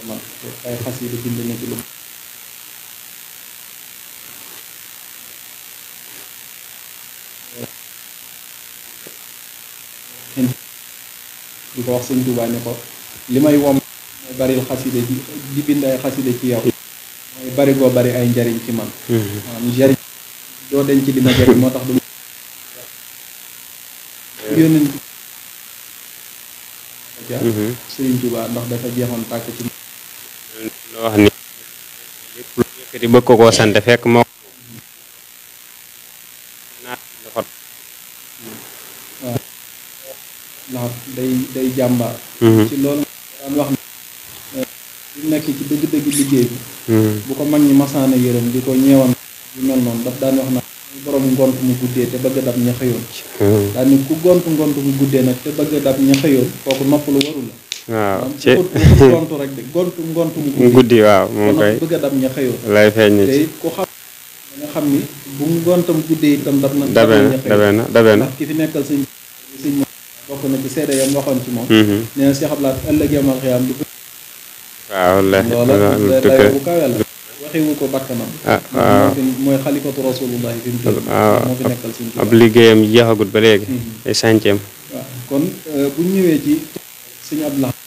man ay xasida bind na ci lu di ko wax sëñ Tuubaa ne ko li may wom mooy baril xasida di bind ay xasida ci yow mooy bari goo bari ay njariñ ci man maanaam njariñ doo denc ci dina jariñ moo tax du yónneen ja sëñ Tuubaa ndax dafa jeexoon tàkk ci loo wax ni lépp lu yëkkati bëgg ko koo sant fekk moo ndax day jàmbaar ci loolu daan wax ne lu nekk ci dëgg-dëgg liggéey bi bu ko mag ñi masaana yërëm di ko ñeewan yu mel noonu daf daan wax na borom ngont mu guddee te bëgg dab ña xëyoon daan ni ku ngont mu guddee nag te bëgg dab ña xëyoon kooku noppalu warul la waaw ci ngont rek de ngont mu guddi waaw moom koy bëgg dab ña xëyoon lay feeñ te ku xam nga xam ni bu ngontam guddee itam dab na dabe na ndax ki fi nekkal sëñ bokk na ci seede yam waxoon ci moom nee na Cheikh Abdoulaye ëllëg yamal xiyaam du waaw loola dayo bu kawe la waxiwu ko bakkanam waaw mooy xalifatu rasulullahi fi mu toll moo fi nekkal suñu ab liggéeyam jeexagut ba léegi ay sànceem waaw kon buñ ñëwee ci sëñ Abdoulaye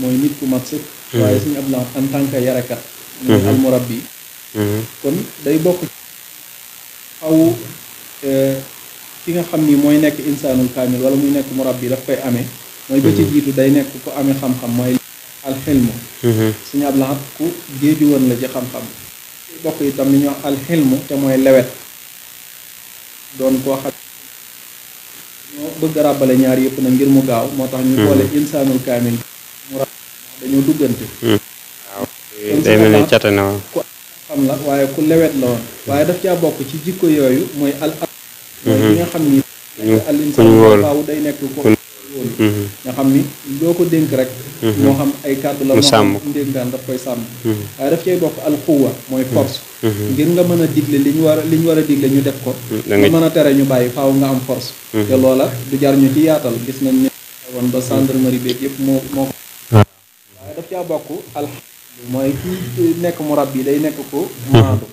mooy nit ku mat sëkk waaye sëñ Abdoulaye en tant que yarekat mooy almurabbi kon day bokk aw ki nga xam ni mooy nekk insaanul kaamil wala muy nekk murabbi daf koy amee mooy ba ci jiitu day nekk ku amee xam-xam mooy alxilmu suñu ab laxat ku géeju woon la ci xam-xam bokk itam ni ñuy wax alxilmu te mooy lewet doon koo xam ñoo bëgg a ràbbale ñaar yëpp na ngir mu gaaw moo tax ñu boole insaanul kaamil murabbi dañoo duggante waaw day mel ni cate na ku xam la waaye ku lewet la woon waaye daf caa bokk ci jikko yooyu mooy mooy li nga xam ni al insaan faaw day nekk ko wóolu nga xam ni loo ko dénk rek moo xam ay kàddu la moo xam ndénkaan daf koy sàmm waaye daf cay bokk alxuwa mooy force ngir nga mën a digle li ñu war a digle ñu def ko nga mën a tere ñu bàyyi faaw nga am force te loola du jar ñu ci yaatal gis nañ ne woon ba gendarmerie beeg yëpp moo ko waaye daf caa bokk mooy kii nekk murabbi day nekk ko maandu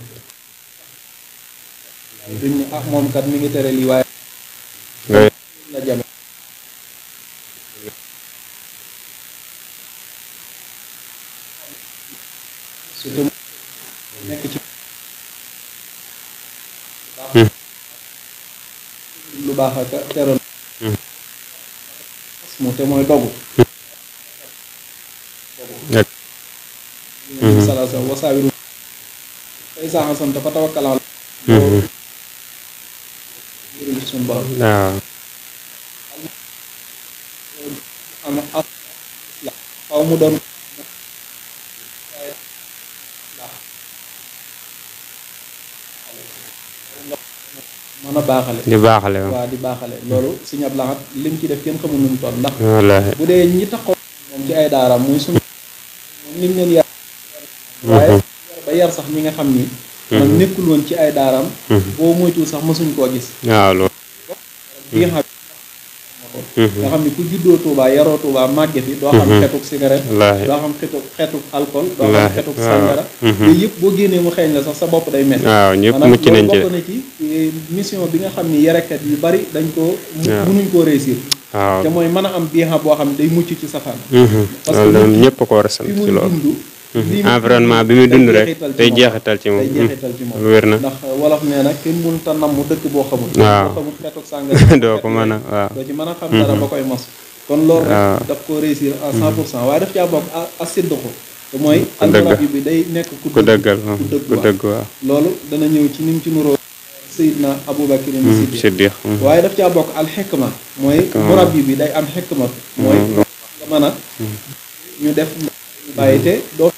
duñ ne ah moom kat mi ngi tere lii waaye la jame surtout nekk ci lu baax ak teroon mu te mooy dogu salasa wasaawiru fay saaxasan dafa tawakkalaa waaw xaw mu doon mën a baaxale di baaxale waaw di baaxale loolu Sëñ Abdou Lahad lim ci def kenn xamul nu mu toll ndax wallaahi bu dee ñi taxaw moom ci ay daaraam muy sunu moom lim leen yar waaye ba yar sax ñi nga xam ni man nekkul woon ci ay daaraam boo moytuwul sax mësuñ koo gis waaw loolu bi nga xam nga xam ni ku juddoo Touba yaroo Touba màgge fi doo xam xetuk cigarette doo xam xetuk alcool doo xam xetuk sàngara yooyu yëpp boo génnee mu xeeñ la sax sa bopp day metti waaw ñëpp mucc nañ ci bokk na ci mission bi nga xam ni yarekat yu bari dañ ko mënuñ koo réussir waaw te mooy mën a am biixa boo xam ne day mucc ci safaan parce que loolu ñëpp ko war a sant fi ci muy loolu dund environnement bi muy dund rek day jeexital ci moom day jeexital ci moom lu wér na ndax wolof nee na kenn mënut a namm dëkk boo xamul waaw boo xamul xetuk sàngara doo ko mën a waaw doo ci mën a xam dara ba koy mos kon loolu rek daf ko réussir à 100% waaye daf caa bokk asiddu ko te mooy almurabi bi day nekk ku dëggal ku dëgg waaw loolu dana ñëw ci ni mu ci nuroo Seydina Aboubacar Siddiq waaye daf caa bokk al xikma mooy murabi bi day am xikma mooy nga mën a ñu def bàyyi te doo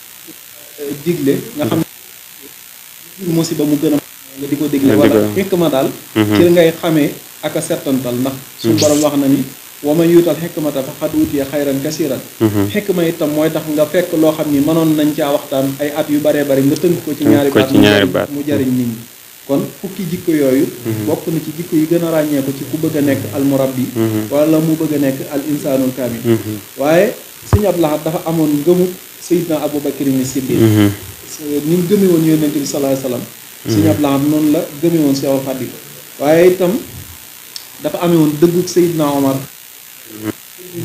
digle nga xam ne musiba mu gën a nga di ko digle wala xikma daal ci ngay xamee ak a settantal ndax suñu borom wax na ni wa man yuutal xikmata faqad uutiya xayran kasiran xikma itam mooy tax nga fekk loo xam ni mënoon nañ caa waxtaan ay at yu baree bari nga tënk ko ci ñaari baat mu jariñ nit ñi kon fukki jikko yooyu bokk na ci jikko yi gën a ràññee ko ci ku bëgg a nekk al murabbi wala mu bëgg a nekk al insaanul kaamil waaye Sëñ Abdou Lahad dafa amoon ngëmu Seydina Aboubacar Siddiq ni mu gëmee woon Yonent bi sallallahu alayhi wasallam Sëñ Abdou Lahad noonu la gëmee woon Seexul Xadiim waaye itam dafa amee woon dëggug Seydina Omar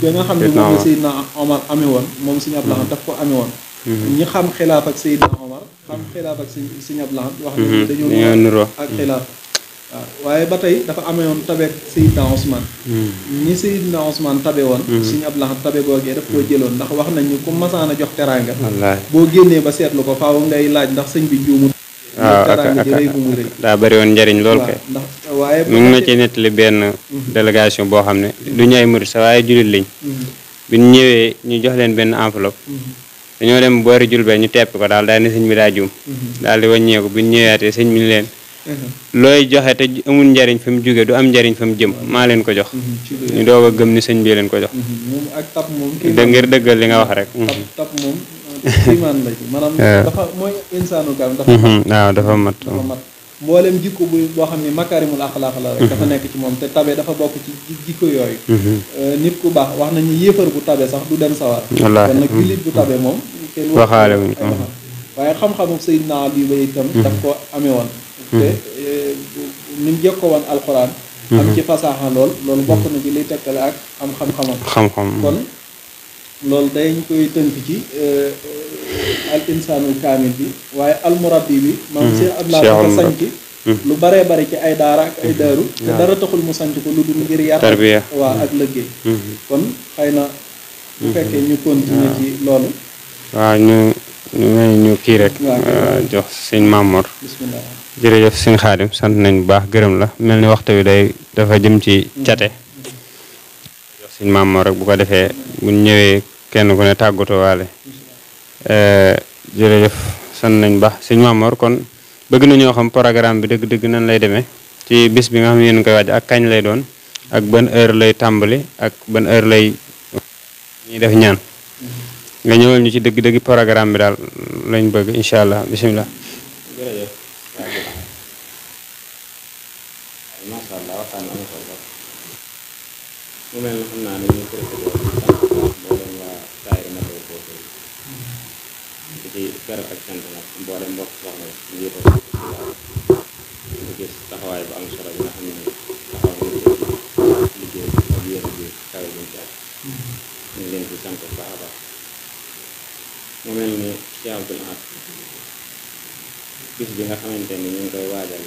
ba nga xam ne moom la Seydina Omar amee woon moom Sëñ Abdou Lahad daf ko amee woon ñi xam xilaaf ak Seydina Omar xam xilaaf ak Sëñ Abdou Lahad wax nañu dañoo nuroo ak xilaaf waaw waaye ba tey dafa amee woon tabeek Seydina Ousmane ñi Seydina Ousmane tabe woon Sëñ Abdou Lahad tabe googee daf koo jëloon ndax wax nañu ku masaan a jox teraanga boo génnee ba seetlu ko faaw ngay laaj ndax sëñ bi juumut teraanga ji rëy bu mu rëy daa bëri woon njariñ lool kay ndax waaye mu ngi ma ci nettali benn délégation boo xam ne du ñu ay murit sax waaye jullit lañ bi ñu ñëwee ñu jox leen benn enveloppe dañoo dem boori Jurbel ñu tepp ko daal ne sëñ bi daa juum daal di wàññeeku bi ñu ñëwaatee sëñ bi leen looy joxe te amul njariñ fa mu jóge du am njariñ fa mu jëm maa leen ko jox ñu doog a gëm ni sëñ bi leen ko jox moom ak tab moom ngir dëggal li nga wax rek tab moom imaan la ci maanaam dafa mooy insaanu kaam waaw dafa mat mboolem jikko boo xam ne makarimul axlaaq la rek dafa nekk ci moom te tabe dafa bokk ci jikko yooyu nit ku baax wax nañu yéefar bu tabe sax du dem sawar kon nag jullit bu tabe moom kenn waxaale wuñ ko waaye xam-xamu Seydina Ali ba itam daf ko amee woon te ni mu jëkko woon alxuraan am ci fasaaxa loolu bokk na ci liy tekkale ak am xam-xamam kon loolu dañ koy tënk ci al insaanul kaamil bi waaye al murabbi bi moom Cheikh Abdou Lahad dafa sanc lu baree bari ci ay daara ak ay daaru te dara taxul mu sanc ko lu dul ngir yar waa ak liggéey kon xëy na bu fekkee ñu continuer ci loolu waaw ñu kii rek jox sëñ Mamor bismillah jërëjëf sëñ Xaadim sant nañ bu baax gërëm la mel ni waxtu wi dafa jëm ci cate jox sëñ Mamor rek bu ko defee buñ ñëwee kenn ku ne tàggatoo waale jërëjëf sant nañ baax sëñ Mamor kon bëgg nañoo xam programme bi dëgg-dëgg nan lay demee ci bis bi nga xam ne yéen koy waaj ak kañ lay doon ak ban heure lay tàmbali ak ban heure lay ñuy def ñaan nga ñëwal ñu ci dëgg-dëgg programme bi daal lañ bëgg incha allah bisimilah. jërëjëf macha allah waxtaan am solo mu mel ne xam naa ne ñu profité mboolem waa daayira Matlaboul Fawzayni di ci garab ak sant nag mboolem mbokk soxna ñu yëpp di gis taxawaay bu am solo bi nga xam ne taxaw nañu ci liggéey ak yéen bi kawe buñ ci ñu ngi leen ci sant bu baax a baax mu mel ni Cheikh Abdou Lahad bis bi nga xamante ni ñu ngi koy waajal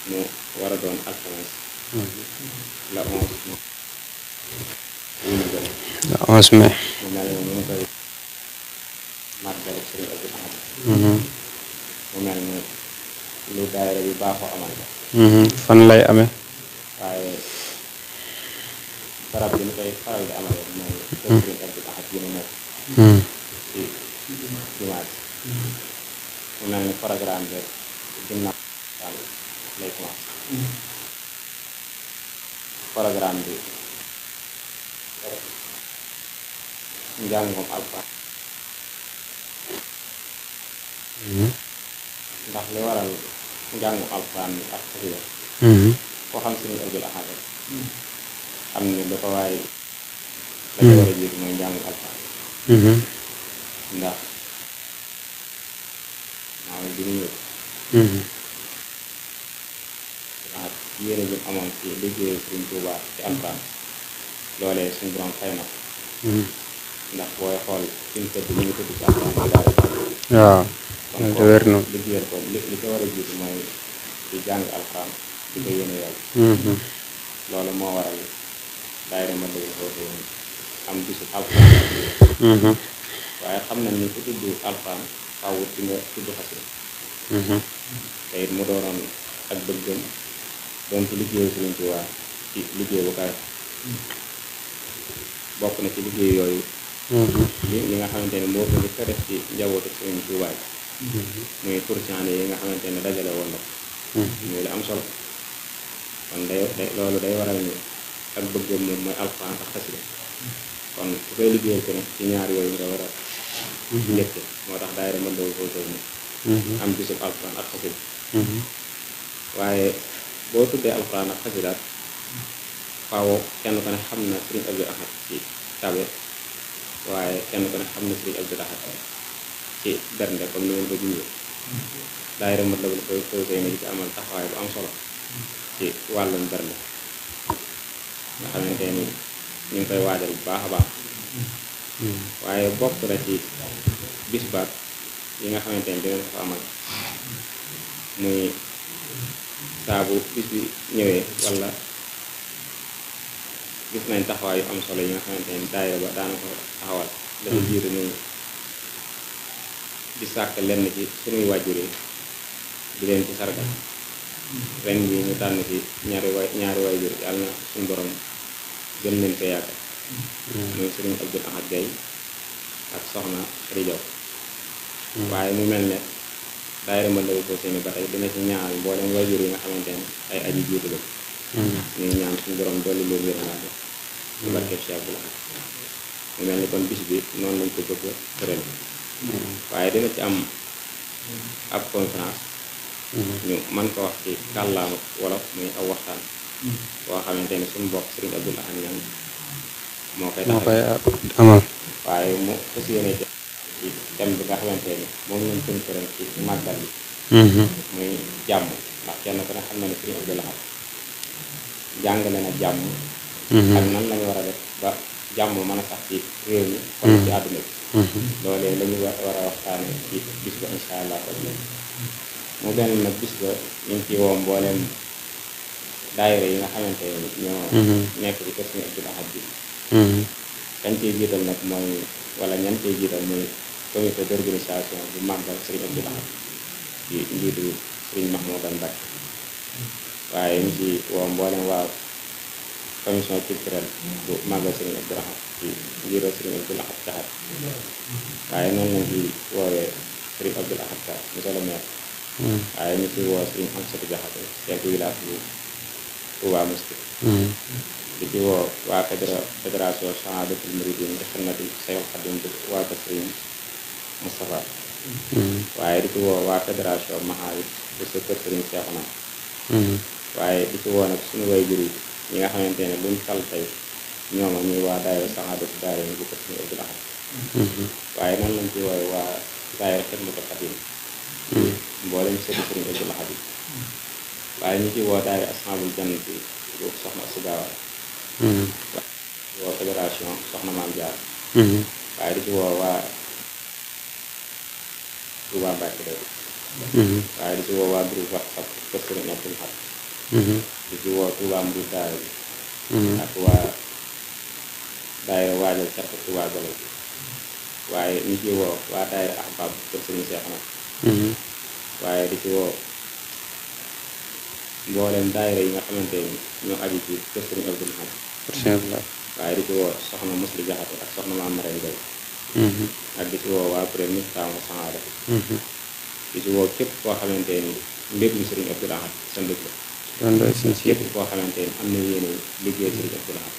mu war a doon alxames la 11 mai la 11 mai mu mel ni ñu ngi koy màggal Sëriñ Abdou Lahad mu mel ni lu daayira bi baaxoo amal la fan lay amee waaye barab bi ñu koy faral di amale mooy Sëriñ Abdou Lahad yi mu nekk ci jumaat mu mel ni programme bi ginnaaw lay commencé programme bi njàngum alxuraan ndax li waral njàngum alxuraan bi ak xasida koo xam Sëriñ Abdou Lahad rek xam ne lu ko waaye la ko war a jiitu mooy njàng alxuraan ndax maanaam bi ñu ak yéene bi amoon ci liggéey Sëriñ Tuubaa ci alxuraan loolee suñu borom fay na ko ndax booy xool fi mu tëdd ñu ngi tëdd ci alxuraan bi daal waaw kon te wér na liggéeyal ko li ko war a jiitu mooy di jàng alxuraan di ko yéene yàlla loolu moo waral daayira Matlaboul Fawzayni am bisu alxuraan waaye xam nañ ni ku tudd alxuraan xawut ci nga tudd xasida te it mu doonoon ak bëggam doon ci liggéeyu Sëriñ Tuubaa ci liggéey bu kawe bokk na ci liggéey yooyu li nga xamante ne moo ko njëkk a def ci njabootu Sëriñ Tuubaa muy pourcent yi nga xamante ne dajale woon na muy la am solo kon loolu day waral ni ak bëggam moom mooy alxuraan ak xasida kon ku koy liggéeyal ko ne ci ñaar yooyu nga war a njëkke moo tax daayira Matlaboul Fawzayni am bisub alxuraan ak xasida waaye boo tuddee alxuraan ak xasida faaw kenn ko ne xam na Sëriñ Abdul Ahad ci tabe waaye kenn ko ne xam na Sëriñ Abdul Ahad ci bernde comme ni ngeen ko junjee daayira Matlaboul Fawzayni di ci amal taxawaay bu am solo ci wàllum bernde nga xamante ni ñu ngi koy waajal bu baax a baax waaye bokk na ci bis baat yi nga xamante ni dinañ ko fa amal muy saabu bis bi ñëwee wala gis nañ taxawaay yu am solo yi nga xamante ni daayira ba daana ko taxawal dafa jiitu ni di sàkk lenn ci sunuy wàjjur yi di leen ci sargal ren bi ñu tànn ci ñaari wàjjur yàlla na suñu borom gën leen ko yaakaar muy Sëriñ Abdul Ahad Gaye ak soxna Xari Jaw waaye mu mel ne daayira Matlaboul Fawzayni ba tey dina ci ñaanal mboolem wàjjur yi nga xamante ne ay aji jiitu la ñuy ñaan suñu borom dolli leen yërmande ci barkeb Cheikh Abdul Ahad mu mel ni kon bis bi noonu lañ ko bëgg tëral waaye dina ci am ab conférence ñu mën ko wax ci kàllaama wolof muy aw waxtaan boo xamante ne suñu mbokk Sëriñ Abdul Ahad ñaan moo koy amal waaye mu fas yéene ci thème bi nga xamante ni moom lañ tënk ren ci màggal bi muy jàmm ndax kenn ku ne xam na ne Sëriñ Abdul Ahad jàngale na jàmm ak nan lañu war a def ba jàmm mën a sax ci réew mi kon ci àdduna bi loolee la ñu war a waxtaane ci bis ba insha allah mu benn nag bis ba ñu ngi ci woo mbooleem daayira yi nga xamante ni ñoo nekk ci kër Sëriñ Abdul Ahad bi kañ ciy jiital nag mooy wala ñan ciy jiital muy comité d'organisation bu màggal Sëriñ Abdul Ahad ci njiitu Sëriñ Mahmoudan Mbacké waaye ñu ci woo mboolem waa commission culturelle bu màggal Sëriñ Abdul Ahad ci njiital Sëriñ Abdul Ahad Jaxate waaye noonu lañ ci woowee Sëriñ Abdul Ahad Ka monsieur le maire waaye ñu ci woo Sëriñ Amsatu Jaxate chef de village bu Touba Mosquée di ci woo waa fédération Sahadatul Mouridine di xidmati Seexul Xadim bu waa kër Sëriñ Moustapha waaye di ci woo waa fédération Mahawi bu sa kër Sëriñ Seexuna waaye di ci woo nag suñu waajur yi ñi nga xamante ne luñ tal tey ñooma ñuy waa daayira Sahadatul Daarayni bu kër Sëriñ Abdul Ahad waaye noonu lañ ci woowe waa daayira Xidmatul Xadim mboolem sëriñ Sëriñ Abdul Ahad yi waaye ñu ci woo daayira Ashaabul Jannati bu soxna Asu Gaawaan woo fédération soxna Maam Jaara waaye di ci woo waa Touba Mbacke Day waaye di ci woo waa groupe WhatsApp kër Sëriñ Abdul Ahad di ci woo Touba Mbuur daara bi ak waa daayira waajal carte Touba Golo bi waaye ñu ci woo waa daayira Ahbab kër Sëriñ Seexuna waaye di ci woo mbooleem daayira yi nga xamante ni ñoo aju ci kër Sëriñ Abdul Ahad waaye di ci woo soxna Musli Jaxate ak soxna Maam Maray Ngay ak di ci woo waa kuréel Miftaahu Saada di ci woo képp koo xamante ni mbégum Sëriñ Abdul Ahad sa mbég la képp koo xamante ni am na yéene liggéey Sëriñ Abdul Ahad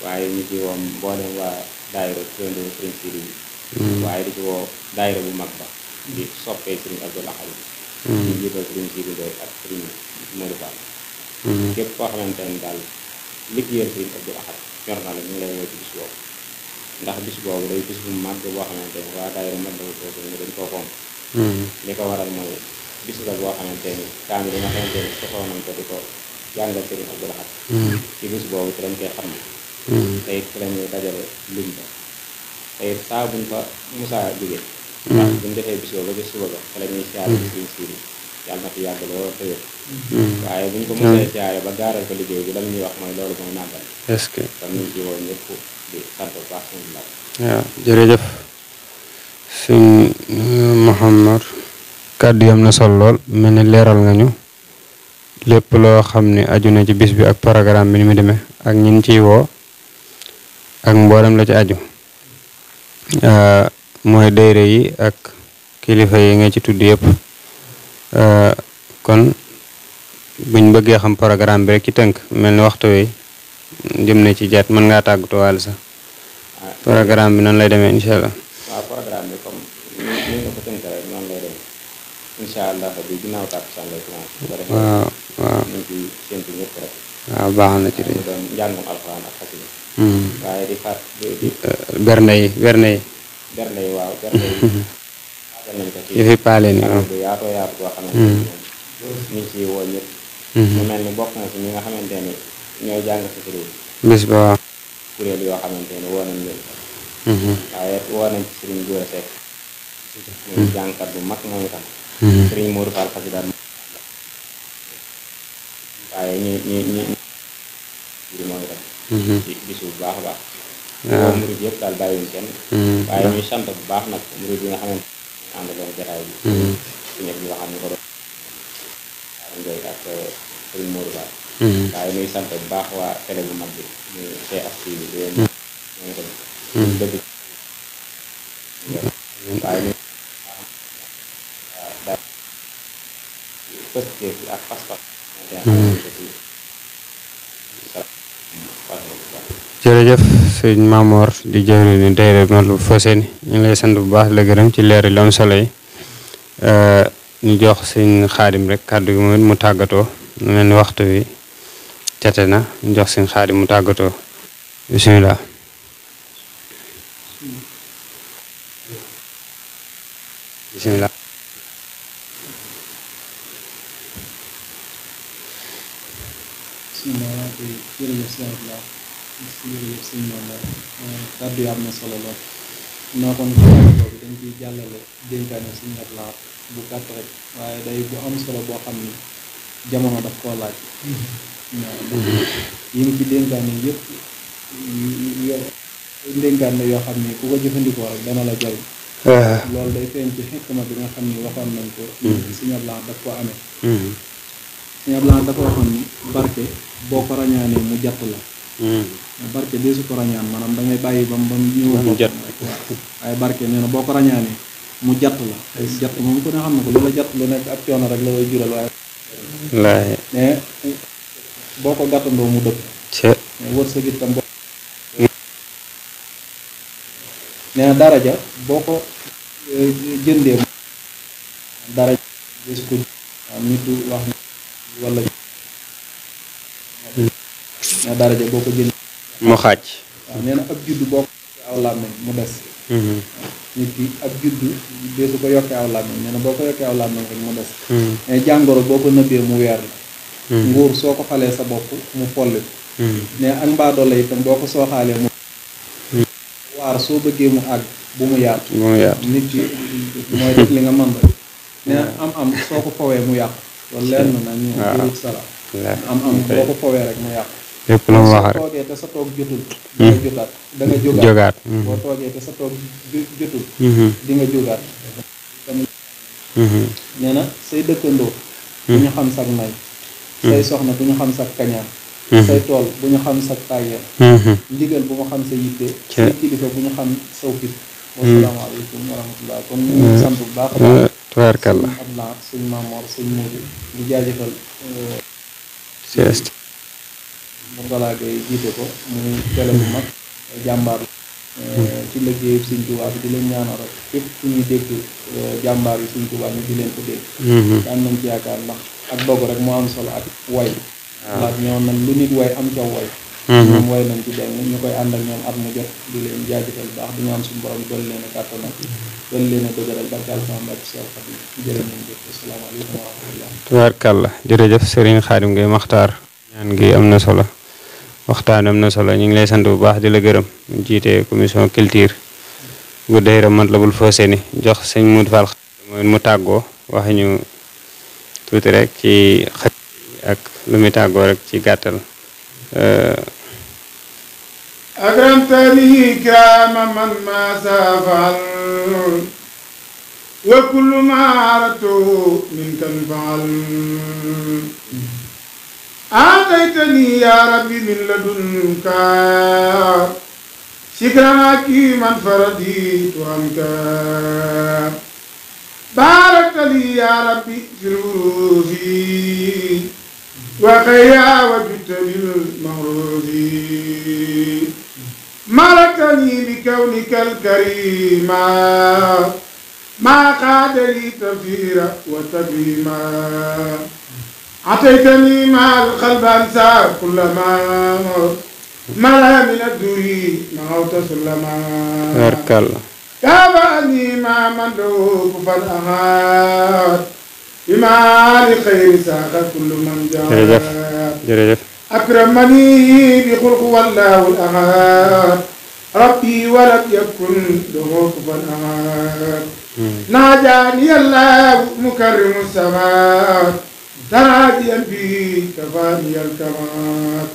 waaye ñu ci woo mbooleem waa daayira turandoo Sëriñ Sidi bi waaye di ci woo daayira bu mag ba di soppee Sëriñ Abdul Ahad di jiital Sëriñ Sidi Ndoy ak Sëriñ Modou Fall képp koo xamante ni daal liggéeyal Sëriñ Abdul Ahad ñor na la ñu ngi lay woo ci bis boobu ndax bis boobu day bis bu màgg boo xamante ni waa daayira Matlaboul Fawzayni dañ koo fonk li ko waral mooy bis la boo xamante ni kaamil yi nga xamante ni soxoo nañ ko di ko jàngal Sëriñ Abdul Ahad ci bis boobu ci lañ koy xam te it ci lañuy dajale lim ba te it saa buñ fa musaa jóge ndax buñ defee bis boobu ba bis suba ba te la ñuy siyaare bi Sëriñ Siidi yàlla na fi yàgg lool te wér waaye buñ ko mosee siyaare ba gaaral ko liggéey bi lam ñuy wax mooy loolu mooy màggal est-ce que kon ñu ngi ci woo ñëpp di sant bu baax suñu laaj waaw jërëjëf sëñ Mouhamad kàddu yi am na solo lool mel ni leeral nga ñu lépp loo xam ne aju na ci bis bi ak programme bi ni mu demee ak ñin ciy woo ak mboolem la ci aju mooy dayre yi ak kilifa yi nga ci tudd yëpp kon buñ bëggee xam programme bi rek ci tënk mel ni waxtu wi jëm na ci jaat mën ngaa tàggatoo wàll sax programme bi noonu lay demee incha allah. waaw programme bi comme ni nga ko tënk rek noonu lay demee incha allah bi ginnaaw tàkkusaan lay commencé. waaw waaw ñu ngi ciy séntu ñëpp rek. waaw baax na ci mu doon njàngum alxuraan ak xasida. waaye di fàtt di bernde yi bernde yi. bernde yi waaw bernde yi. waajal nañ ko ci yi fi paale ni waaw bu yaatoo yaatu boo xamante ni ñu ngi ciy woo ñëpp. mu mel ni bokk na ci ñi nga xamante ni ñooy jàng ci kuréel bis ba waaw. kuréel yoo xamante ni woo nañ leen. waaye woo nañ ci Serigne Gora Seck. muy jàngkat bu mag moom itam. Serigne Modou Fall xasida waaye ñi moom itam. ci bisu bu baax a baax. waaw murid yëpp daal bàyyiwuñ kenn. waaye ñuy sant bu baax nag murid yi nga xamante ni àndaloon jotaay bi. ci ñëpp ñu waxam ñu ko doon. Ndiaye ak Serigne Modou Fall. waaye ñuy sant bu baax waa télé bu mag bi ñu CST bi di leen ñoo ko dëgg waaye ñu daal pëstéef ak pas-pas jërëjëf sëñ Mamor di jëwri ni dayra Matlaboul Fawzayni ñu ngi lay sant bu baax la gërëm ci leer lu am solo yi ñu jox sëñ Xaadim rek kàddu gi mu tàggatoo mu mel ni waxtu wi cate na ñu jox sëñ Xaadim mu tàggatoo bismillah bismillah jërëjëf sëñ Abdou jërëjëf sëñ Mamadou kàddu yi am na solo lool naa kon boobu dañ ciy jàllale dénkaane sëñ Abdou bu gàtt rek waaye day bu am solo boo xam ni jamono daf koo laaj yi ngi ci dénkaane yëpp dénkaane yoo xam ni ku ko jëfandikoo rek dana la jariñ loolu day feeñ ci xikma bi nga xam ni waxoon nañ ko sëñ Abdou daf ko amee sëñ Abdou dafa waxoon ni barke boo ko rañaanee mu jatt la barke dee su ko rañaan maanaam da ngay bàyyi bam ñëw mu jat waaye barke nee na boo ko rañaanee mu jatt la jatt moom ku ne xam na ko lu la jatt lu nekk ab coono rek la lay jural waaye wallaahi mais boo ko gàttandoo mu dëpp mais wërsëg itam boo nee na daraja boo ko jëndee daraja dee su ko waaw nit du wax wala na daraja boo ko jënd mu xaaj waaw nee na ab juddu boo ko yokkee aw làmmiñ mu des nit ki ab juddu dee su ko yokkee aw làmmiñ nee na boo ko yokkee aw làmmiñ rek mu des mais jàngoro boo ko nëbbee mu weer la nguur soo ko falee sa bopp mu folli mais ak mbaadoo la itam boo ko sooxaalee mu waar soo bëggee mu àgg bu mu yaatu nit ki mooy def li nga mën rek nee na am soo ko fowee mu yàqu loolu leer na ñu jërëjëf sala am boo ko fowee rek mu yàqu lépp lu mu wax rek soo toogee te sa toog jotul da nga jotaat da nga jógaat boo toogee te sa toog jotul di nga jógaat nee na say dëkkandoo bu ñu xam sag nay say soxna bu ñu xam sag kañaan say tool bu ñu xam sag tàyyeel ndigal bu mu xam sa yitte say kilifa bu ñu xam saw fit wasalaamaaleykum wa rahmatullah kon ñu ngi sant bu baax a baax tubaarkàlla sëñ Abdou sëñ Mamor sëñ Modou di jaajëfal CST mu galaagay jiite ko muy télé bu mag jàmbaar ci liggéeyu sëñ Tuubaa bi di leen ñaanal rek fépp fu ñuy dégg jàmbaar yi sëñ Tuubaa ñu di leen ko dégg am nañ ci yaakaar ndax ak dogu rek moo am solo ak way laaj ñëwoon nañ lu nit way am ca way ñoom way nañ ci benn ñu koy ànd ak ñoom at mu jot di leen jaajëfal baax di ñaan suñu borom dool leen a kàttanal dool leen a dëgëral barke Alxuraan barke Seex Xaadim jërë ngeen jëf asalaamaaleykum wa rahmatullah. tubaarkàlla jërëjëf Serigne Khadim Gueye Makhtar ñaan gi am na solo waxtaan am na solo ñu ngi lay sant bu baax di la gërëm ñu jiite commission culture bu daayira Matlabul Fawzayni jox sëñ Modou Fall mooy mu tàggoo wax ñu tuuti rek ci xaj ak lu muy tàggoo rek ci gàttal. أكرمتني كرام من ما سافعل وكل ما أردته منك انفعل آتيتني يا ربي من لدنك شكرا حكيما فرديت عنك باركت لي يا ربي في الوروث وخيا وجدت بالمعروف ملكني بكونك الكريم ما قاد لي تفسيرا وتكريما أعطيتني مع القلب أنسى كل ما ملا من الدري معوت سلما بارك الله كافأني مع من له كفى الأحد بما لخير ساق كل من jërëjëf جاء jërëjëf أكرمني بخلق والله الأحد ربي ولم يكن له كفوا أحد ناجاني الله مكرم السماء تراجيا به كفاني الكمال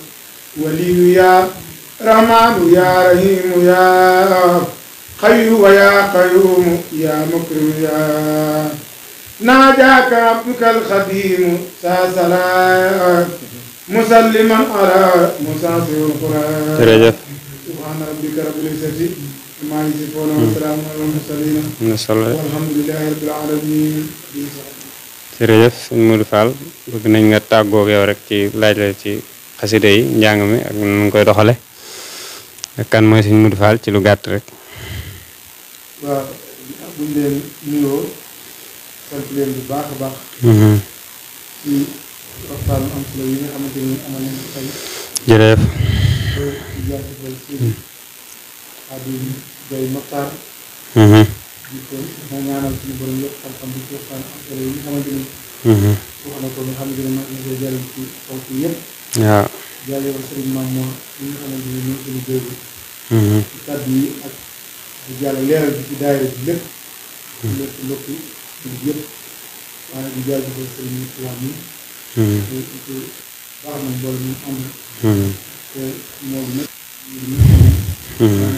ولي يا رحمن يا رحيم يا خير ويا قيوم يا مكرم يا ناجاك عبدك الخديم ساسلا مسلما على مسافر القرآن jërëjëf سبحان ربك رب العزة عما يصفون وسلام على المرسلين am na solo والحمد لله رب العالمين. jërëjëf sëñ Modou Fall bëgg nañ nga tàggoog yow rek ci laaj la ci xasida yi njàng mi ak nu ngi koy doxale ak kan mooy sëñ Modou Fall ci lu gàtt rek. waaw buñ leen nuyoo sant leen bu baax a baax ci waxtaanu am solo yi nga xamante ni amal nañ ko tey jërëjëf di jaajëfal si Xaadim Gueye Makhtar di ko ma ñaanal suñu borom yëpp xam-xam bi ci waxtaan am solo yi nga xamante ni wax na ko nga xamante ni mag na koy jariñ ci kaw ci yëpp waaw jaajëfal sëriñ Maam Mor yi nga xamante ni ñoo suñu dégg ci kàddu yi ak di jàll leeral bi ci daayira bi lépp lépp lépp yëpp waaye di jaajëfal sëriñ Tuubaa mi te baax na mbooloo ñu ànd te moom nag ñu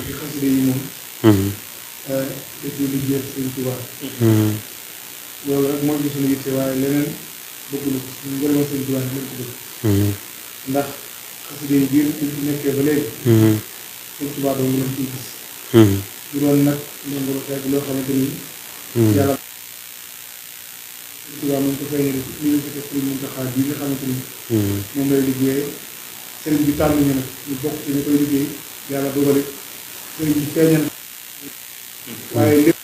ci xasida yi moom daf ñu liggéey sëriñ Tuubaa loolu rek mooy suñu yitte waaye leneen bëgg na ko suñu ngërëma sëriñ Tuubaa lañ ko bëgg ndax xasida yi biir ñu fi nekkee ba léegi sëriñ Tuubaa dong lañ ciy gis du doon nag ndongo lu fekk loo xamante ni yàlla sëriñ Tuubaa moom ko feeñee ñu ngi ko sëriñ Muntaxa bi nga xamante ni moom lay liggéey sëriñ bi tànn ñu nag ñu bokk ci ñu koy liggéey yàlla dogale sëriñ bi feeñal waaye lépp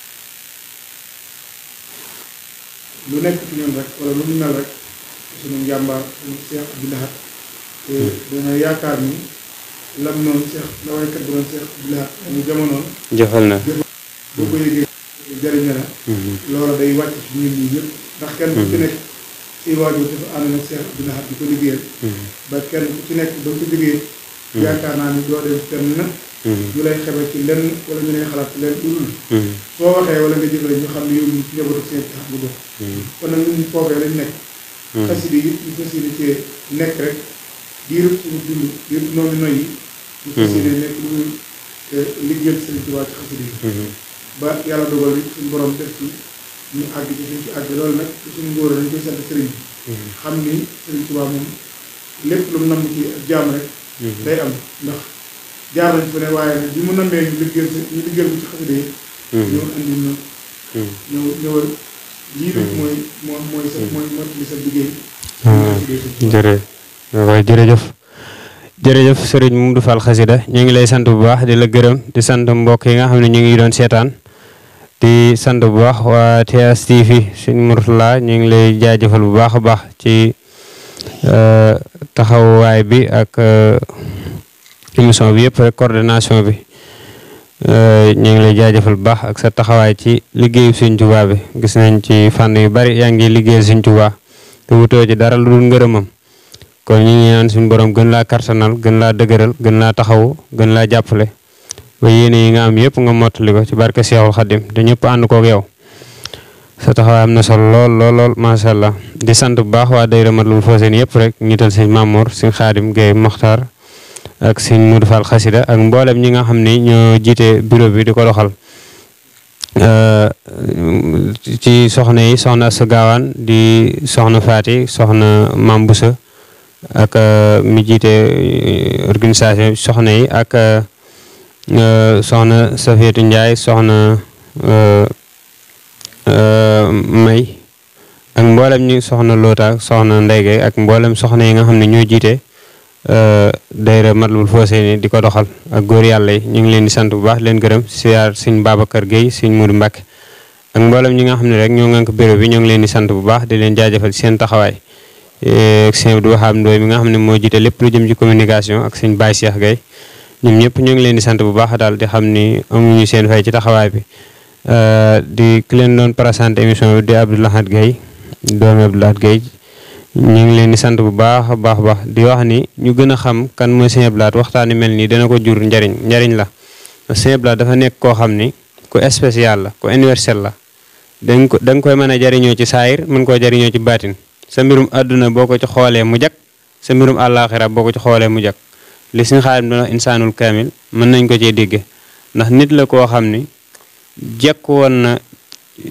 lu nekk ci ñun rek wala lu mu mel rek suñu njàmbaar suñu Seex Abdou Lahad te dana yaakaar ni lam noonu Seex la waykat bu doon Seex Abdou Lahad mu jamonoon jëfal na boo ko yëgee jëriñ na loola day wàcc ci ñun ñi ñëpp ndax kenn ku ci nekk si waajur dafa ànd nag Seex Abdou Lahad di ko liggéeyal ba kenn ku ci nekk ba ko liggéey yaakaar naa ni doo dem fenn na ñu lay xebe ci lenn wala ñu lay xalaat ci lenn dudul soo waxee wala nga jëfale ñu xam ne yow ñu ci njabootu seen tax bu dox kon nag ñun ñu foofee lañ nekk xasida yi ñu fas yéene cee nekk rek diirub suñu dund diirub noonu noy yi ñu fas yéene nekk lu muy liggéeyal Sëriñ Tuubaa ci xasida yi ba yàlla dogal bi suñu borom def ci ñu àgg ci suñ ci àgg loolu nag suñu ngóor dañ koy sant sëriñ bi xam ni Sëriñ Tuubaa moom lépp lu mu namm ci ak jaam rek day am ndax jaar nañ fu ne waaye nag bi mu nammee ñu liggéeyal ko ci xasida yi ñëw andi na ñëwal lii nag mooy sa mooy li sa liggéey jërëjëf jërëjëf sëriñ Modou Fall xasida ñu ngi lay sant bu baax di la gërëm di sant mbokk yi nga xam ne ñu ngi doon seetaan di sant bu baax waa TS TV sëñ Mourtala ñu ngi lay jaajëfal bu baax a baax ci taxawaay bi ak émission bi yëpp rek coordination bi ñu ngi lay jaajëfal bu baax ak sa taxawaay ci liggéeyu Sëñ Tuubaa bi gis nañ ci fànn yu bari yaa ngi liggéey Sëñ Tuubaa te wutoo ci dara lu dul ngërëmam kon ñu ngi ñaan suñu borom gën laa kartanal gën laa dëgëral gën laa taxawu gën laa jàppale ba yéene yi nga am yëpp nga mottali ko ci barke Seexul Xadim te ñëpp ànd kook yow sa taxawaay am na solo lool macha allah di sant bu baax waa daayira Matlabul Fawzayni yëpp rek ñu tal sëñ Mamour sëñ Xaadim Gueye Mokhtar ak sëñ Modou Fall Xasida ak mboolem ñi nga xam ni ñoo jiite bureau bi di ko doxal ci soxna yi soxna Assa Gaawaan di soxna Faati soxna Mam Boussa ak mi jiite organisation soxna yi ak soxna Safiyatu Ndiaye soxna May ak mboolem ñi soxna Loota soxna Ndeyge ak mboolem soxna yi nga xam ne ñoo jiite daayira Matlabul Fawzayni di ko doxal ak góor yàlla yi ñu ngi leen di sant bu baax leen gërëm siyaar sëñ Babacar Gueye sëñ Modou Mbacke ak mboolem ñi nga xam ne rek ñoo ngànk bureau bi ñoo ngi leen di sant bu baax di leen jaajëfal seen taxawaay ak sëñ Abdou Wahab Ndoye mi nga xam ne moo jiite lépp lu jëm ci communication ak sëñ Baye Cheikh Gueye ñoom ñëpp ñoo ngi leen di sant bu baax daal di xam ni amuñu seen fay ci taxawaay bi di ki leen doon présenté émission bi di Abdou Lahad Gueye doomi Abdou Lahad Gueye ñu ngi leen di sant bu baax a baax di wax ni ñu gën a xam kan mooy Sëñ Abdou Lahad waxtaan wi mel nii dana ko jur njariñ la Sëñ Abdou Lahad dafa nekk koo xam ni ku spécial la ku universel la da nga koy mën a jariñoo ci saayir mën koo jariñoo ci baatin sa mbirum àdduna boo ko ci xoolee mu jag sa mbirum àllaaxira boo ko ci xoolee mu jag li suñ Xaadim doon insaanul kaamil mën nañ ko cee dégge ndax nit la koo xam ni jekk woon na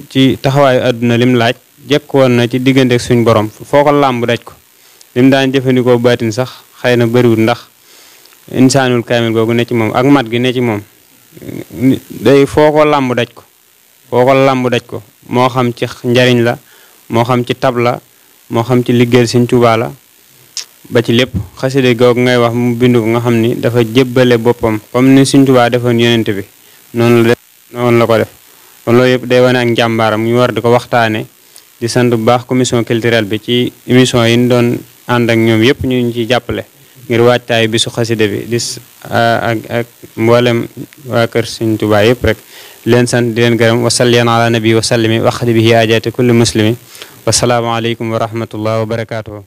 ci taxawaayu àdduna lim laaj jekk woon na ci diggante ak suñ borom foo ko làmb daj ko lim daan jëfandikoo baatin sax xëy na bëriwul ndax insaanul kaamil googu ne ci moom ak mat gi ne ci moom day foo ko làmb daj ko moo xam ci njariñ la moo xam ci tab la moo xam ci liggéeyal Sëñ Tuubaa la ba ci lépp xasida googu ngay wax mu bind ko nga xam ni dafa jébbale boppam comme ni Sëñ Tuubaa defoon yonent bi noonu la ko def kon loolu yëpp day wane ak njàmbaaram ñu war di ko waxtaane di sant bu baax commission culturelle bi ci émission yi ñu doon ànd ak ñoom yëpp ñu ngi ciy jàppale ngir waajtaay bi su xasida bi di ak mboolem waa kër Sëñ Tuubaa yëpp rek leen sant di leen gërëm wasalliyan ala nabi wa sallimi waqdi bihi ajaati kulli muslimi wasalaamu aleykum wa rahmatullah wa barakaatuhu